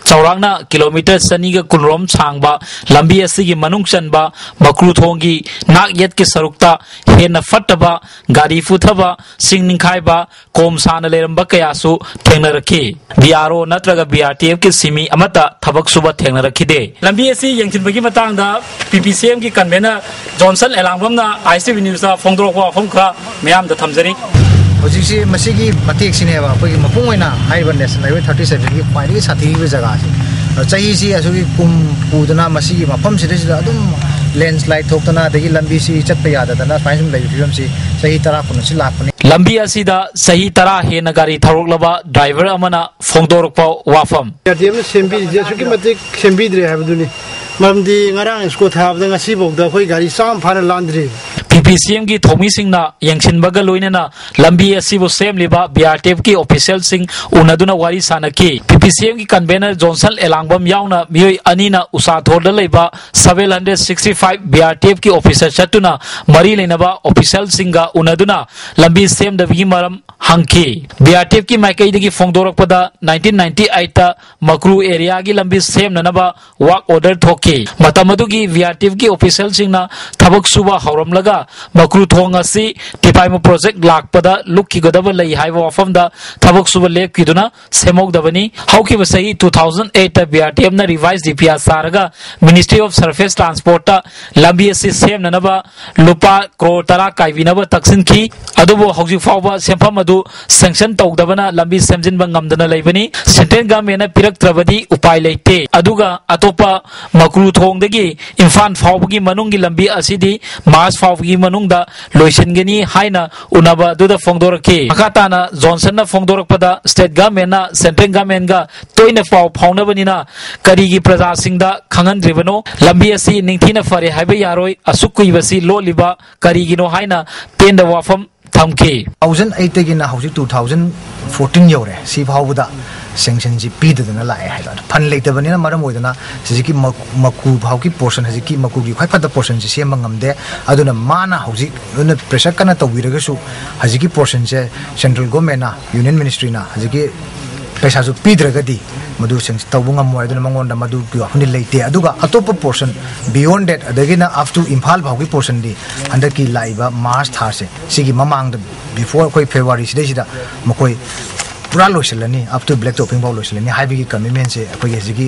ꯆꯥꯎꯔꯥꯛꯅ ꯀꯤꯂꯣꯃꯤꯇꯔ ꯆꯅꯤꯒ ꯀꯨꯟꯔꯣꯝ ꯁꯥꯡꯕ ꯂꯝꯕꯤ ꯑꯁꯤꯒꯤ ꯃꯅꯨꯡ ꯆꯟꯕ ꯃꯀ꯭ꯔꯨ ꯊꯣꯡꯒꯤ ꯅꯥꯛ ꯌꯦꯠꯀꯤ ꯁꯔꯨꯛꯇ ꯍꯦꯟꯅ ꯐꯠꯇꯕ, ꯒꯥꯔꯤ ꯄꯨꯊꯕ, ꯆꯤꯡ ꯅꯤꯡꯈꯥꯏꯕ, ꯀꯣꯝ ꯁꯥꯅ ꯂꯩꯔꯝꯕ ꯀꯌꯥꯁꯨ ꯊꯦꯡꯅꯔꯛꯈꯤ꯫ ꯕꯤ ꯑꯥꯔ ꯑꯣ ꯅꯠꯇ꯭ꯔꯒ ꯕꯤ ꯑꯥꯔ ꯇꯤ ꯑꯦꯐꯀꯤ ꯁꯤꯃꯤ ꯑꯃꯠꯇ ꯊꯕꯛ ꯁꯨꯕ ꯊꯦꯡꯅꯔꯛꯈꯤꯗꯦ꯫ ꯂꯝꯕꯤ ꯑꯁꯤ ꯌꯦꯡꯁꯤꯟꯕꯒꯤ ꯃꯇꯥꯡꯗ ꯄꯤ ꯄꯤ ꯁꯤ ꯑꯦꯝꯒꯤ ꯀꯟꯚꯦꯅꯔ ꯖꯣꯟꯁꯟ ꯑꯦꯂꯥꯡꯕꯝꯅ ꯑꯥꯏ ꯑꯦꯁ ꯇꯤ ꯚꯤ ꯅ꯭ꯌꯨꯁꯇ ꯐꯣꯡꯗꯣꯔꯛꯄ ꯋꯥꯐꯝ ꯈꯔ ꯃꯤꯌꯥꯝꯗ ꯊꯝꯖꯔꯤ꯫ ꯍꯧꯖꯤꯛꯁꯤ ꯃꯁꯤꯒꯤ ꯃꯇꯦꯛꯁꯤꯅꯦꯕ ꯑꯩꯈꯣꯏꯒꯤ ꯃꯄꯨꯡ ꯑꯣꯏꯅ ꯍꯥꯏꯔꯤꯕ ꯅꯦꯁꯅꯦꯜ ꯍꯥꯏꯋꯦ ꯊꯥꯔꯇꯤ ꯁꯚꯦꯟꯒꯤ ꯈ꯭ꯋꯥꯏꯗꯒꯤ ꯁꯥꯊꯤꯔꯤꯕ ꯖꯒꯥꯁꯦ꯫ ꯑꯗꯣ ꯆꯍꯤꯁꯤ ꯑꯁꯨꯛꯀꯤ ꯀꯨꯝ ꯄꯨꯗꯅ ꯃꯁꯤꯒꯤ ꯃꯐꯝꯁꯤꯗꯩꯁꯤꯗ ꯑꯗꯨꯝ ꯂꯦꯟꯁ꯭ꯂꯥꯏꯗ ꯊꯣꯛꯇꯅ ꯑꯗꯒꯤ ꯂꯝꯕꯤꯁꯤ ꯆꯠꯄ ꯌꯥꯗꯗꯅ ꯁꯨꯃꯥꯏꯅ ꯁꯨꯝ ꯂꯩꯕ ꯐꯤꯕꯝꯁꯤ ꯆꯍꯤ ꯇꯔꯥ ꯀꯨꯟ ꯑꯁꯤ ꯂꯥꯛꯄꯅꯤ꯫ ꯂꯝꯕꯤ ꯑꯁꯤꯗ ꯆꯍꯤ ꯇꯔꯥ ꯍꯦꯟꯅ ꯒꯥꯔꯤ ꯊꯧꯔꯛꯂꯕ ꯗ꯭ꯔꯥꯏꯚꯔ ꯑꯃꯅ ꯐꯣꯡꯗꯣꯔꯛꯄ ꯋꯥꯐꯝ꯫ ꯕꯤ ꯑꯥꯔ ꯇꯤ ꯑꯦꯐꯅ ꯁꯦꯝꯕꯤꯔꯤꯁꯦ ꯑꯁꯨꯛꯀꯤ ꯃꯇꯤꯛ ꯁꯦꯝꯕꯤꯗ꯭ꯔꯦ ꯍꯥꯏꯕꯗꯨꯅꯤ꯫ ꯃꯔꯝꯗꯤ ꯉꯔꯥꯡ ꯁ꯭ꯀꯨꯜ ꯊꯥꯕꯗ ꯉꯁꯤꯐꯥꯎꯗ ꯑꯩꯈꯣꯏ ꯒꯥꯔꯤ ꯆꯥꯝꯃ ꯐꯥꯅ ꯂꯥꯟꯗ꯭ꯔꯤ꯫ ꯄꯤ ꯄꯤ ꯁꯤ ꯑꯦꯝꯒꯤ ꯊꯧꯃꯤꯁꯤꯡꯅ ꯌꯦꯡꯁꯤꯟꯕꯒ ꯂꯣꯏꯅꯅ ꯂꯝꯕꯤ ꯑꯁꯤꯕꯨ ꯁꯦꯝꯂꯤꯕ ꯕꯤ ꯑꯥꯔ ꯇꯤ ꯑꯦꯐꯀꯤ ꯑꯣꯐꯤꯁꯤꯌꯦꯜꯁꯤꯡ ꯎꯅꯗꯨꯅ ꯋꯥꯔꯤ ꯁꯥꯟꯅꯈꯤ꯫ ꯄꯤ ꯄꯤ ꯁꯤ ꯑꯦꯝꯒꯤ ꯀꯟꯚꯦꯅꯔ ꯖꯣꯟꯁꯟ ꯑꯦꯂꯥꯡꯕꯝ ꯌꯥꯎꯅ ꯃꯤꯑꯣꯏ ꯑꯅꯤꯅ ꯎꯁꯥꯊꯣꯔꯗ ꯂꯩꯕ seven hundred sixty five B R T F ꯀꯤ ꯑꯣꯐꯤꯁꯇ ꯆꯠꯇꯨꯅ ꯃꯔꯤ ꯂꯩꯅꯕ ꯑꯣꯐꯤꯁꯤꯌꯦꯜꯁꯤꯡꯒ ꯎꯅꯗꯨꯅ ꯂꯝꯕꯤ ꯁꯦꯝꯗꯕꯒꯤ ꯃꯔꯝ ꯍꯪꯈꯤ꯫ B R T F ꯀꯤ ꯃꯥꯏꯀꯩꯗꯒꯤ ꯐꯣꯡꯗꯣꯔꯛꯄꯗ, nineteen ninety eight ꯇ ꯃꯀ꯭ꯔꯨ ꯑꯦꯔꯤꯌꯥꯒꯤ ꯂꯝꯕꯤ ꯁꯦꯝꯅꯅꯕ ꯋꯥꯔꯛ ꯑꯣꯔꯗꯔ ꯊꯣꯛꯈꯤ꯫ ꯍꯥꯏꯈꯤ꯫ ꯃꯇꯝ ꯑꯗꯨꯒꯤ ꯚꯤ ꯑꯥꯔ ꯇꯤ ꯑꯦꯐꯀꯤ ꯑꯣꯐꯤꯁꯤꯌꯦꯜꯁꯤꯡꯅ ꯊꯕꯛ ꯁꯨꯕ ꯍꯧꯔꯝꯂꯒ ꯃꯀ꯭ꯔꯨ ꯊꯣꯡ ꯑꯁꯤ ꯇꯤꯄꯥꯏꯃꯨ ꯄ꯭ꯔꯣꯖꯦꯛ ꯂꯥꯛꯄꯗ ꯂꯨꯞꯈꯤꯒꯗꯕ ꯂꯩ ꯍꯥꯏꯕ ꯋꯥꯐꯝꯗ ꯊꯕꯛ ꯁꯨꯕ ꯂꯦꯞꯈꯤꯗꯨꯅ ꯁꯦꯝꯍꯧꯗꯕꯅꯤ꯫ ꯍꯧꯈꯤꯕ ꯆꯍꯤ two thousand eight ꯇ V R T ꯑꯦꯐꯅ revise D P R ꯁꯥꯔꯒ ꯃꯤꯅꯤꯁꯇ꯭ꯔꯤ ꯑꯣꯐ ꯁꯔꯐꯦꯁ ꯇ꯭ꯔꯥꯟꯁꯄꯣꯔꯠꯇ ꯂꯝꯕꯤ ꯑꯁꯤ ꯁꯦꯝꯅꯅꯕ ꯂꯨꯄꯥ ꯀ꯭ꯔꯣꯔ ꯇꯔꯥ ꯀꯥꯏꯕꯤꯅꯕ ꯇꯛꯁꯤꯟꯈꯤ꯫ ꯑꯗꯨꯕꯨ ꯍꯧꯖꯤꯛ ꯐꯥꯎꯕ ꯁꯦꯟꯐꯝ ꯑꯗꯨ ꯁꯦꯡꯁꯟ ꯇꯧꯗꯕꯅ ꯂꯝꯕꯤ ꯁꯦꯝꯖꯤꯟꯕ ꯉꯝꯗꯅ ꯂꯩꯕꯅꯤ꯫ ꯁꯦꯟꯇ꯭ꯔꯦꯜ ꯒꯚꯔꯟꯃꯦꯟꯠꯅ ꯄꯤꯔꯛꯇ꯭ꯔꯕꯗꯤ ꯎꯄꯥꯏ ꯂꯩꯇꯦ꯫ ꯑꯗꯨꯒ ꯑꯇꯣꯞꯄ ꯃꯀ꯭ꯔꯨ ꯊꯣꯡꯗꯒꯤ ꯏꯝꯐꯥꯜ ꯐꯥꯎꯕꯒꯤ ꯃꯅꯨꯡꯒꯤ ꯂꯝꯕꯤ ꯑꯁꯤꯗꯤ ꯃꯥꯔꯆ ꯐꯥꯎꯕꯒꯤ ꯃꯅꯨꯡꯗ ꯂꯣꯏꯁꯤꯟꯒꯅꯤ ꯍꯥꯏꯅ ꯎꯅꯕ ꯑꯗꯨꯗ ꯐꯣꯡꯗꯣꯔꯛꯈꯤ꯫ ꯃꯈꯥ ꯇꯥꯅ ꯖꯣꯟꯁꯟꯅ ꯐꯣꯡꯗꯣꯔꯛꯄꯗ ꯁ꯭ꯇꯦꯠ ꯒꯚꯔꯟꯃꯦꯟꯠꯅ ꯁꯦꯟꯇ꯭ꯔꯦꯜ ꯒꯚꯔꯟꯃꯦꯟꯠꯒ ꯇꯣꯏꯅ ꯄꯥꯎ ꯐꯥꯎꯅꯕꯅꯤꯅ ꯀꯔꯤꯒꯤ ꯄ꯭ꯔꯖꯥꯁꯤꯡꯗ ꯈꯪꯍꯟꯗ꯭ꯔꯤꯕꯅꯣ? ꯂꯝꯕꯤ ꯑꯁꯤ ꯅꯤꯡꯊꯤꯅ ꯐꯔꯦ ꯍꯥꯏꯕ ꯌꯥꯔꯣꯏ꯫ ꯑꯁꯨꯛ ꯀꯨꯏꯕꯁꯤ ꯂꯣꯠꯂꯤꯕ ꯀꯔꯤꯒꯤꯅꯣ ꯍꯥꯏꯅ ꯄꯦꯟꯗꯕ ꯋꯥꯐꯝ ꯊꯝꯈꯤ꯫ Two thousand eight ꯇꯒꯤꯅ ꯍꯧꯖꯤꯛ two thousand fourteen ꯌꯧꯔꯦ꯫ ꯁꯤ ꯐꯥꯎꯕꯗ ꯁꯦꯡꯁꯟꯁꯤ ꯄꯤꯗꯗꯅ ꯂꯥꯛꯑꯦ ꯍꯥꯏꯕ꯫ ꯐꯟ ꯂꯩꯇꯕꯅꯤꯅ ꯃꯔꯝ ꯑꯣꯏꯗꯅ ꯍꯧꯖꯤꯛꯀꯤ ꯃ- ꯃꯀꯨ ꯐꯥꯎꯒꯤ ꯄꯣꯔꯁꯟ, ꯍꯧꯖꯤꯛꯀꯤ ꯃꯀꯨꯒꯤ ꯈ꯭ꯋꯥꯏ ꯐꯠꯇꯕ ꯄꯣꯔꯁꯟꯁꯤ ꯁꯦꯝꯕ ꯉꯝꯗꯦ꯫ ꯑꯗꯨꯅ ꯃꯥꯅ ꯍꯧꯖꯤꯛ ꯑꯗꯨꯅ ꯄ꯭ꯔꯦꯁꯔ ꯀꯟꯅ ꯇꯧꯕꯤꯔꯒꯁꯨ ꯍꯧꯖꯤꯛꯀꯤ ꯄꯣꯔꯁꯟꯁꯦ ꯁꯦꯟꯇ꯭ꯔꯦꯜ ꯒꯣꯔꯃꯦꯟꯅ, ꯌꯨꯅꯤꯌꯟ ꯃꯤꯅꯤꯁꯇ꯭ꯔꯤꯅ ꯍꯧꯖꯤꯛꯀꯤ ꯄꯩꯁꯥꯁꯨ ꯄꯤꯗ꯭ꯔꯒꯗꯤ ꯃꯗꯨ ꯁꯦꯡꯁꯟ ꯇꯧꯕ ꯉꯝꯃꯣꯏ꯫ ꯑꯗꯨꯅ ꯃꯉꯣꯟꯗ ꯃꯗꯨꯒꯤ ꯋꯥꯐꯝꯗꯤ ꯂꯩꯇꯦ꯫ ꯑꯗꯨꯒ ꯑꯇꯣꯞꯄ portion, beyond that, ꯑꯗꯒꯤꯅ up to Imphal ꯐꯥꯎꯒꯤ ꯄꯣꯔꯁꯟꯗꯤ ꯍꯟꯗꯛꯀꯤ ꯂꯥꯛꯏꯕ ꯃꯥꯔꯆ ꯊꯥꯁꯦ ꯁꯤꯒꯤ ꯃꯃꯥꯡꯗ, before ꯑꯩꯈꯣꯏ ꯐꯦꯕ꯭ꯔꯨꯋꯥꯔꯤ ꯁꯤꯗꯩꯁꯤꯗ ꯃꯈꯣꯏ ꯄꯨꯔꯥ ꯂꯣꯏꯁꯤꯜꯂꯅꯤ, up to black topping ꯐꯥꯎ ꯂꯣꯏꯁꯤꯜꯂꯅꯤ ꯍꯥꯏꯕꯒꯤ ꯀꯃꯤꯠꯃꯦꯟꯁꯦ ꯑꯩꯈꯣꯏꯒꯤ ꯍꯧꯖꯤꯛꯀꯤ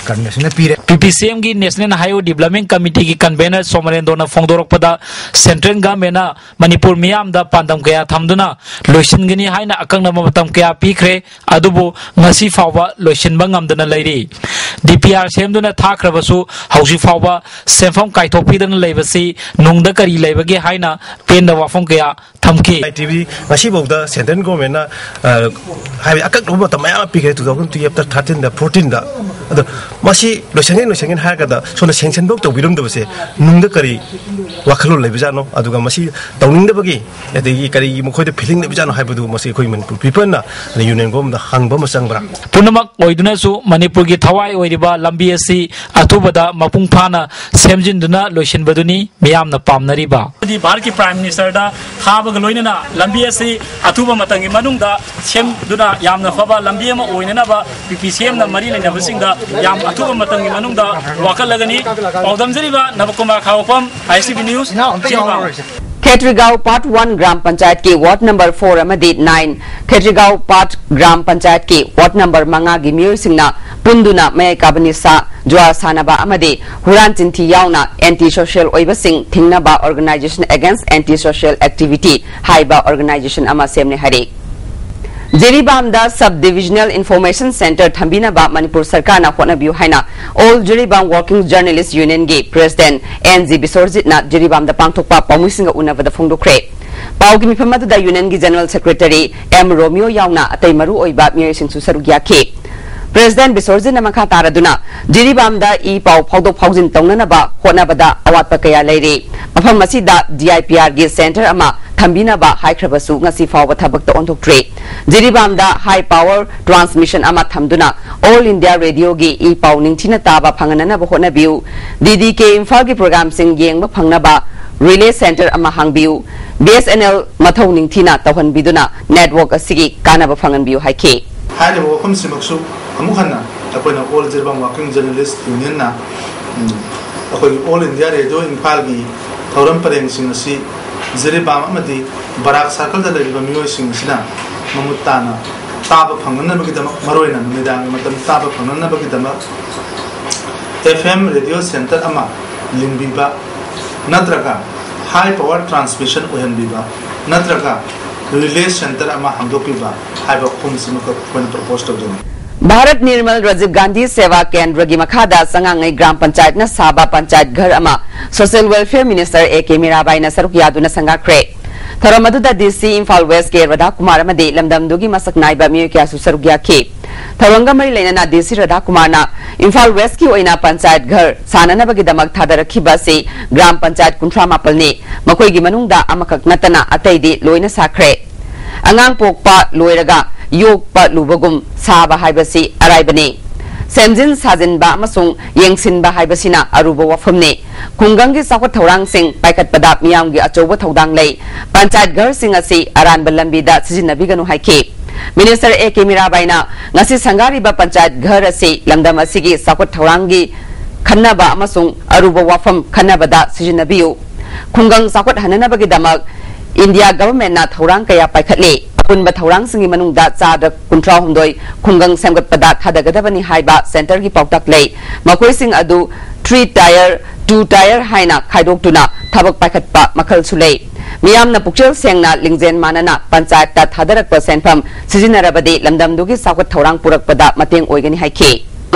ꯀꯟꯚꯦꯟꯁꯟꯅ ꯄꯤꯔꯦ꯫ ꯄꯤ ꯄꯤ ꯁꯤ ꯑꯦꯝꯒꯤ ꯅꯦꯁꯅꯦꯜ ꯍꯥꯏꯋꯦ ꯗꯤꯕ꯭ꯂꯞꯃꯦꯟ ꯀꯃꯤꯇꯤꯒꯤ ꯀꯟꯚꯦꯅꯔ ꯁꯣꯃꯔꯦꯟꯗ꯭ꯔꯣꯅ ꯐꯣꯡꯗꯣꯔꯛꯄꯗ ꯁꯦꯟꯇ꯭ꯔꯦꯜ ꯒꯚꯔꯟꯃꯦꯟꯠꯅ ꯃꯅꯤꯄꯨꯔ ꯃꯤꯌꯥꯝꯗ ꯄꯥꯟꯗꯝ ꯀꯌꯥ ꯊꯝꯗꯨꯅ ꯂꯣꯏꯁꯤꯟꯒꯅꯤ ꯍꯥꯏꯅ ꯑꯀꯛꯅꯕ ꯃꯇꯝ ꯀꯌꯥ ꯄꯤꯈ꯭ꯔꯦ꯫ ꯑꯗꯨꯕꯨ ꯉꯁꯤ ꯐꯥꯎꯕ ꯂꯣꯏꯁꯤꯟꯕ ꯉꯝꯗꯅ ꯂꯩꯔꯤ꯫ ꯗꯤ ꯄꯤ ꯑꯥꯔ ꯁꯦꯝꯗꯨꯅ ꯊꯥꯈ꯭ꯔꯕꯁꯨ ꯍꯧꯖꯤꯛ ꯐꯥꯎꯕ ꯁꯦꯟꯐꯝ ꯀꯥꯏꯊꯣꯛꯄꯤꯗꯅ ꯂꯩꯕꯁꯤ ꯅꯨꯡꯗ ꯀꯔꯤ ꯂꯩꯕꯒꯦ ꯍꯥꯏꯅ ꯄꯦꯟꯗꯕ ꯋꯥꯐꯝ ꯀꯌꯥ ꯊꯝꯈꯤ꯫ ꯑꯥꯏ ꯇꯤ ꯚꯤ ꯉꯁꯤꯐꯥꯎꯗ ꯁꯦꯟꯇ꯭ꯔꯦꯜ ꯒꯣꯔꯃꯦꯟꯅ ꯍꯥꯏꯕꯗꯤ ꯑꯀꯛꯅꯕ ꯃꯇꯝ ꯃꯌꯥꯝ ꯑꯃ ꯄꯤꯈ꯭ꯔꯦ, two thousand twelve ꯇ, thirteen ꯗ, fourteen ꯗ꯫ ꯑꯗꯣ ꯃꯁꯤ ꯂꯣꯏꯁꯟꯒꯅꯤ ꯂꯣꯏꯁꯟꯒꯅꯤ ꯍꯥꯏꯔꯒꯗ ꯁꯣꯝꯗ ꯁꯦꯡꯁꯟꯐꯧ ꯇꯧꯕꯤꯔꯝꯗꯕꯁꯦ ꯅꯨꯡꯗ ꯀꯔꯤ ꯋꯥꯈꯜꯂꯣꯟ ꯂꯩꯕꯖꯥꯠꯅꯣ? ꯑꯗꯨꯒ ꯃꯁꯤ ꯇꯧꯅꯤꯡꯗꯕꯒꯤ ꯑꯗꯒꯤ ꯀꯔꯤꯒꯤ ꯃꯈꯣꯏꯗ ꯐꯤꯂꯤꯡ ꯂꯩꯕꯖꯥꯠꯅꯣ ꯍꯥꯏꯕꯗꯨ ꯃꯁꯤ ꯑꯩꯈꯣꯏ ꯃꯅꯤꯄꯨꯔ ꯄꯤꯄꯜꯅ ꯑꯗꯩ ꯌꯨꯅꯤꯌꯟ ꯒꯣꯔꯃꯦꯟꯗ ꯍꯪꯕ ꯑꯃ ꯆꯪꯕ꯭ꯔꯥ? ꯄꯨꯝꯅꯃꯛ ꯑꯣꯏꯗꯨꯅꯁꯨ ꯃꯅꯤꯄꯨꯔꯒꯤ ꯊꯋꯥꯏ ꯑꯣꯏꯔꯤꯕ ꯂꯝꯕꯤ ꯑꯁꯤ ꯑꯊꯨꯕꯗ ꯃꯄꯨꯡ ꯐꯥꯅ ꯁꯦꯝꯖꯤꯟꯗꯨꯅ ꯂꯣꯏꯁꯤꯟꯕꯗꯨꯅꯤ ꯃꯤꯌꯥꯝꯅ ꯄꯥꯝꯅꯔꯤꯕ꯫ ꯚꯥꯔꯠꯀꯤ ꯄ꯭ꯔꯥꯏꯝ ꯃꯤꯅꯤꯁꯇꯔꯗ ꯊꯥꯕꯒ ꯂꯣꯏꯅꯅ ꯂꯝꯕꯤ ꯑꯁꯤ ꯑꯊꯨꯕ ꯃꯇꯝꯒꯤ ꯃꯅꯨꯡꯗ ꯁꯦꯝ ꯑꯗꯨꯅ ꯌꯥꯝꯅ ꯐꯕ ꯂꯝꯕꯤ ꯑꯃ ꯑꯣꯏꯅꯅꯕ ꯄꯤ ꯄꯤ ꯁꯤ ꯑꯦꯝꯅ ꯃꯔꯤ ꯂꯩꯅꯕꯁꯤꯡꯗ ꯌꯥꯝ ꯑꯊꯨꯕ ꯃꯇꯝꯒꯤ ꯃꯅꯨꯡꯗ ꯋꯥꯀꯠꯂꯒꯅꯤ꯫ ꯄꯥꯎꯗꯝꯖꯔꯤꯕ ꯅꯕꯀꯨꯃꯥꯔ ꯈꯥꯉꯕꯣꯛꯐꯝ, I S C B news, Jiribam. Khetrigao part one gram ꯄꯟꯆꯥꯌꯠꯀꯤ ꯋꯥꯔꯗ ꯅꯝꯕꯔ ꯐꯣꯔ ꯑꯃꯗꯤ ꯅꯥꯏꯟ, ꯈꯦꯇ꯭ꯔꯤꯒꯥꯎ ꯄꯥꯔꯠ ꯒ꯭ꯔꯥꯝ ꯄꯟꯆꯥꯌꯠꯀꯤ ꯋꯥꯔꯗ ꯅꯝꯕꯔ ꯃꯉꯥꯒꯤ ꯃꯤꯑꯣꯏꯁꯤꯡꯅ ꯄꯨꯟꯗꯨꯅ ꯃꯌꯥꯏ ꯀꯥꯕ ꯅꯤꯁꯥ, ꯖꯨꯋꯥ ꯁꯥꯟꯅꯕ ꯑꯃꯗꯤ ꯍꯨꯔꯥꯟ ꯆꯤꯟꯊꯤ ꯌꯥꯎꯅ ꯑꯦꯟꯇꯤ ꯁꯣꯁꯤꯌꯦꯜ ꯑꯣꯏꯕꯁꯤꯡ ꯊꯤꯡꯅꯕ Organisation Against Anti Social Activity ꯍꯥꯏꯕ ꯑꯣꯔꯒꯅꯥꯏꯖꯦꯁꯟ ꯑꯃ ꯁꯦꯝꯂꯦ ꯍꯥꯏꯔꯤ꯫ ꯖꯤꯔꯤꯕꯥꯝꯗ Sub Divisional Information Centre ꯊꯝꯕꯤꯅꯕ Manipur ꯁꯔꯀꯥꯔꯅ ꯍꯣꯠꯅꯕꯤꯌꯨ ꯍꯥꯏꯅ All Jiribam Working Journalist Unionꯒꯤ ꯄ꯭ꯔꯦꯁꯤꯗꯦꯟꯠ ꯑꯦꯟ ꯖꯤ ꯕꯤꯁꯣꯔꯖꯤꯠꯅ ꯖꯤꯔꯤꯕꯥꯝꯗ ꯄꯥꯡꯊꯣꯛꯄ ꯄꯥꯎꯃꯤꯁꯤꯡꯒ ꯎꯅꯕꯗ ꯐꯣꯡꯗꯣꯛꯈ꯭ꯔꯦ꯫ ꯄꯥꯎꯒꯤ ꯃꯤꯐꯝ ꯑꯗꯨꯗ ꯌꯨꯅꯤꯌꯟꯒꯤ ꯖꯦꯅꯔꯦꯜ ꯁꯦꯀ꯭ꯔꯦꯇꯔꯤ ꯑꯦꯝ ꯔꯣꯃꯤꯌꯣ ꯌꯥꯎꯅ ꯑꯇꯩ ꯃꯔꯨ ꯑꯣꯏꯕ ꯃꯤꯑꯣꯏꯁꯤꯡꯁꯨ ꯁꯔꯨꯛ ꯌꯥꯈꯤ꯫ ꯄ꯭ꯔꯦꯁꯤꯗꯦꯟꯠ ꯕꯤꯁꯣꯔꯖꯤꯠꯅ ꯃꯈꯥ ꯇꯥꯔꯗꯨꯅ, ꯖꯤꯔꯤꯕꯥꯝꯗ ꯏ ꯄꯥꯎ ꯐꯥꯎꯗꯣꯛ ꯐꯥꯎꯖꯤꯟ ꯇꯧꯅꯅꯕ ꯍꯣꯠꯅꯕꯗ ꯑꯋꯥꯠꯄ ꯀꯌꯥ ꯂꯩꯔꯤ꯫ ꯃꯐꯝ ꯑꯁꯤꯗ ꯗꯤ ꯑꯥꯏ ꯄꯤ ꯑꯥꯔꯒꯤ ꯁꯦꯟꯇꯔ ꯑꯃ ꯊꯝꯕꯤꯅꯕ ꯍꯥꯏꯈ꯭ꯔꯕꯁꯨ ꯉꯁꯤ ꯐꯥꯎꯕ ꯊꯕꯛꯇ ꯑꯣꯟꯊꯣꯛꯇ꯭ꯔꯤ꯫ ꯖꯤꯔꯤꯕꯥꯝꯗ high power transmission ꯑꯃ ꯊꯝꯗꯨꯅ All India Radioꯒꯤ ꯏ ꯄꯥꯎ ꯅꯤꯡꯊꯤꯅ ꯇꯥꯕ ꯐꯪꯍꯟꯅꯅꯕ ꯍꯣꯠꯅꯕꯤꯌꯨ꯫ ꯗꯤ ꯗꯤ ꯀꯦ ꯏꯝꯐꯥꯜꯒꯤ ꯄ꯭ꯔꯣꯒ꯭ꯔꯥꯝꯁꯤꯡ ꯌꯦꯡꯕ ꯐꯪꯅꯕ ꯔꯤꯂꯦ ꯁꯦꯟꯇꯔ ꯑꯃ ꯍꯥꯡꯕꯤꯌꯨ꯫ ꯕꯤ ꯑꯦꯁ ꯑꯦꯟ ꯑꯦꯜ ꯃꯊꯧ ꯅꯤꯡꯊꯤꯅ ꯇꯧꯍꯟꯕꯤꯗꯨꯅ ꯅꯦꯠꯋꯥꯔꯛ ꯑꯁꯤꯒꯤ ꯀꯥꯟꯅꯕ ꯐꯪꯍꯟꯕꯤꯌꯨ ꯍꯥꯏꯈꯤ꯫ ꯍꯥꯏꯔꯤꯕ ꯋꯥꯐꯝꯁꯤꯃꯛꯁꯨ ꯑꯃꯨꯛ ꯍꯟꯅ ꯑꯩꯈꯣꯏꯅ All Jiribam Working Journalist Unionꯅ, ꯎꯝ, ꯑꯩꯈꯣꯏꯒꯤ All India Radio ꯏꯝꯐꯥꯜꯒꯤ ꯊꯧꯔꯝ ꯄꯔꯦꯡꯁꯤꯡ ꯑꯁꯤ ꯖꯤꯔꯤꯕꯥꯝ ꯑꯃꯗꯤ ꯕꯔꯥꯛ ꯁꯥꯔꯀꯜꯗ ꯂꯩꯔꯤꯕ ꯃꯤꯑꯣꯏꯁꯤꯡ ꯑꯁꯤꯅ ꯃꯃꯨꯠ ꯇꯥꯅ ꯇꯥꯕ ꯐꯪꯅꯅꯕꯒꯤꯗꯃꯛ, ꯃꯔꯨꯑꯣꯏꯅ ꯅꯨꯃꯤꯗꯥꯡꯒꯤ ꯃꯇꯝ ꯇꯥꯕ ꯐꯪꯅꯅꯕꯒꯤꯗꯃꯛ, ꯑꯦꯐ ꯑꯦꯝ ꯔꯦꯗꯤꯑꯣ ꯁꯦꯟꯇꯔ ꯑꯃ ꯂꯤꯡꯕꯤꯕ ꯅꯠꯇ꯭ꯔꯒ high power transmission ꯑꯣꯏꯍꯟꯕꯤꯕ ꯅꯠꯇ꯭ꯔꯒ ꯔꯤꯂꯦ ꯁꯦꯟꯇꯔ ꯑꯃ ꯍꯥꯡꯗꯣꯛꯄꯤꯕ ꯍꯥꯏꯕ ꯑꯍꯨꯝꯁꯤꯃꯈꯛ ꯑꯩꯈꯣꯏꯅ ꯄ꯭ꯔꯣꯄꯣꯁ ꯇꯧꯖꯅꯤꯡꯏ꯫ ꯚꯥꯔꯠ ꯅꯤꯔꯃꯜ ꯔꯥꯖꯤꯕ ꯒꯥꯟꯙꯤ ꯁꯦꯕꯥ ꯀꯦꯟꯗ꯭ꯔꯒꯤ ꯃꯈꯥꯗ ꯆꯉꯥꯡꯉꯩ ꯒ꯭ꯔꯥꯝ ꯄꯟꯆꯥꯌꯠꯅ ꯁꯥꯕ ꯄꯟꯆꯥꯌꯠ ꯘꯔ ꯑꯃ social welfare minister A K ꯃꯤꯔꯥꯕꯥꯏꯅ ꯁꯔꯨꯛ ꯌꯥꯗꯨꯅ ꯁꯪꯒꯥꯈ꯭ꯔꯦ꯫ ꯊꯧꯔꯝ ꯑꯗꯨꯗ ꯗꯤ ꯁꯤ ꯏꯝꯐꯥꯜ ꯋꯦꯁ ꯀꯦ ꯔꯥꯙꯥꯀꯨꯃꯥꯔ ꯑꯃꯗꯤ ꯂꯝꯗꯝꯗꯨꯒꯤ ꯃꯁꯛ ꯅꯥꯏꯕ ꯃꯤꯑꯣꯏ ꯀꯌꯥꯁꯨ ꯁꯔꯨꯛ ꯌꯥꯈꯤ꯫ ꯊꯧꯔꯝꯒ ꯃꯔꯤ ꯂꯩꯅꯅ ꯗꯤ ꯁꯤ ꯔꯥꯙꯥꯀꯨꯃꯥꯔꯅ ꯏꯝꯐꯥꯜ ꯋꯦꯁꯀꯤ ꯑꯣꯏꯅ ꯄꯟꯆꯥꯌꯠ ꯘꯔ ꯁꯥꯅꯅꯕꯒꯤꯗꯃꯛ ꯊꯥꯗꯔꯛꯈꯤꯕ ꯑꯁꯤ ꯒ꯭ꯔꯥꯝ ꯄꯟꯆꯥꯌꯠ ꯀꯨꯟꯊ꯭ꯔꯥ ꯃꯥꯄꯜꯅꯤ꯫ ꯃꯈꯣꯏꯒꯤ ꯃꯅꯨꯡꯗ ꯑꯃꯈꯛ ꯅꯠꯇꯅ ꯑꯇꯩꯗꯤ ꯂꯣꯏꯅ ꯁꯥꯈ꯭ꯔꯦ꯫ ꯑꯉꯥꯡ ꯄꯣꯛꯄ ꯂꯣꯏꯔꯒ ꯌꯣꯛꯄ ꯂꯨꯕꯒꯨꯝ ꯁꯥꯕ ꯍꯥꯏꯕꯁꯤ ꯑꯔꯥꯏꯕꯅꯤ꯫ ꯁꯦꯝꯖꯤꯟ ꯁꯥꯖꯤꯟꯕ ꯑꯃꯁꯨꯡ ꯌꯦꯡꯁꯤꯟꯕ ꯍꯥꯏꯕꯁꯤꯅ ꯑꯔꯨꯕ ꯋꯥꯐꯝꯅꯤ꯫ ꯈꯨꯡꯒꯪꯒꯤ ꯆꯥꯎꯈꯠ ꯊꯧꯔꯥꯡꯁꯤꯡ ꯄꯥꯏꯈꯠꯄꯗ ꯃꯤꯌꯥꯝꯒꯤ ꯑꯆꯧꯕ ꯊꯧꯗꯥꯡ ꯂꯩ꯫ ꯄꯟꯆꯥꯌꯠ ꯘꯔꯁꯤꯡ ꯑꯁꯤ ꯑꯔꯥꯟꯕ ꯂꯝꯕꯤꯗ ꯁꯤꯖꯤꯟꯅꯕꯤꯒꯅꯨ ꯍꯥꯏꯈꯤ꯫ ꯃꯤꯅꯤꯁꯇꯔ ꯑꯦ ꯀꯦ ꯃꯤꯔꯥꯕꯥꯏꯅ ꯉꯁꯤ ꯁꯪꯒꯥꯔꯤꯕ ꯄꯟꯆꯥꯌꯠ ꯘꯔ ꯑꯁꯤ ꯂꯝꯗꯝ ꯑꯁꯤꯒꯤ ꯆꯥꯎꯈꯠ ꯊꯧꯔꯥꯡꯒꯤ ꯈꯟꯅꯕ ꯑꯃꯁꯨꯡ ꯑꯔꯨꯕ ꯋꯥꯐꯝ ꯈꯟꯅꯕꯗ ꯁꯤꯖꯤꯟꯅꯕꯤꯌꯨ꯫ ꯈꯨꯡꯒꯪ ꯆꯥꯎꯈꯠꯍꯟꯅꯅꯕꯒꯤꯗꯃꯛ ꯏꯟꯗꯤꯌꯥ ꯒꯚꯔꯟꯃꯦꯟꯠꯅ ꯊꯧꯔꯥꯡ ꯀꯌꯥ ꯄꯥꯏꯈꯠꯂꯤ꯫ ꯑꯄꯨꯟꯕ ꯊꯧꯔꯥꯡꯁꯤꯡꯒꯤ ꯃꯅꯨꯡꯗ ꯆꯥꯗ ꯀꯨꯟꯊ꯭ꯔꯥ ꯍꯨꯝꯗꯣꯏ ꯈꯨꯡꯒꯪ ꯁꯦꯝꯒꯠꯄꯗ ꯊꯥꯗꯒꯗꯕꯅꯤ ꯍꯥꯏꯕ ꯁꯦꯟꯇꯔꯒꯤ ꯄꯥꯎꯇꯥꯛ ꯂꯩ꯫ ꯃꯈꯣꯏꯁꯤꯡ ꯑꯗꯨ three tier, two tier ꯍꯥꯏꯅ ꯈꯥꯏꯗꯣꯛꯇꯨꯅ ꯊꯕꯛ ꯄꯥꯏꯈꯠꯄ ꯃꯈꯜꯁꯨ ꯂꯩ꯫ ꯃꯤꯌꯥꯝꯅ ꯄꯨꯛꯆꯦꯜ ꯁꯦꯡꯅ ꯂꯤꯡꯖꯦꯜ ꯃꯥꯟꯅꯅ ꯄꯟꯆꯥꯌꯠꯇ ꯊꯥꯗꯔꯛꯄ ꯁꯦꯟꯐꯝ ꯁꯤꯖꯤꯟꯅꯔꯕꯗꯤ ꯂꯝꯗꯝꯗꯨꯒꯤ ꯆꯥꯎꯈꯠ ꯊꯧꯔꯥꯡ ꯄꯨꯔꯛꯄꯗ ꯃꯇꯦꯡ ꯑꯣꯏꯒꯅꯤ ꯍꯥꯏꯈꯤ꯫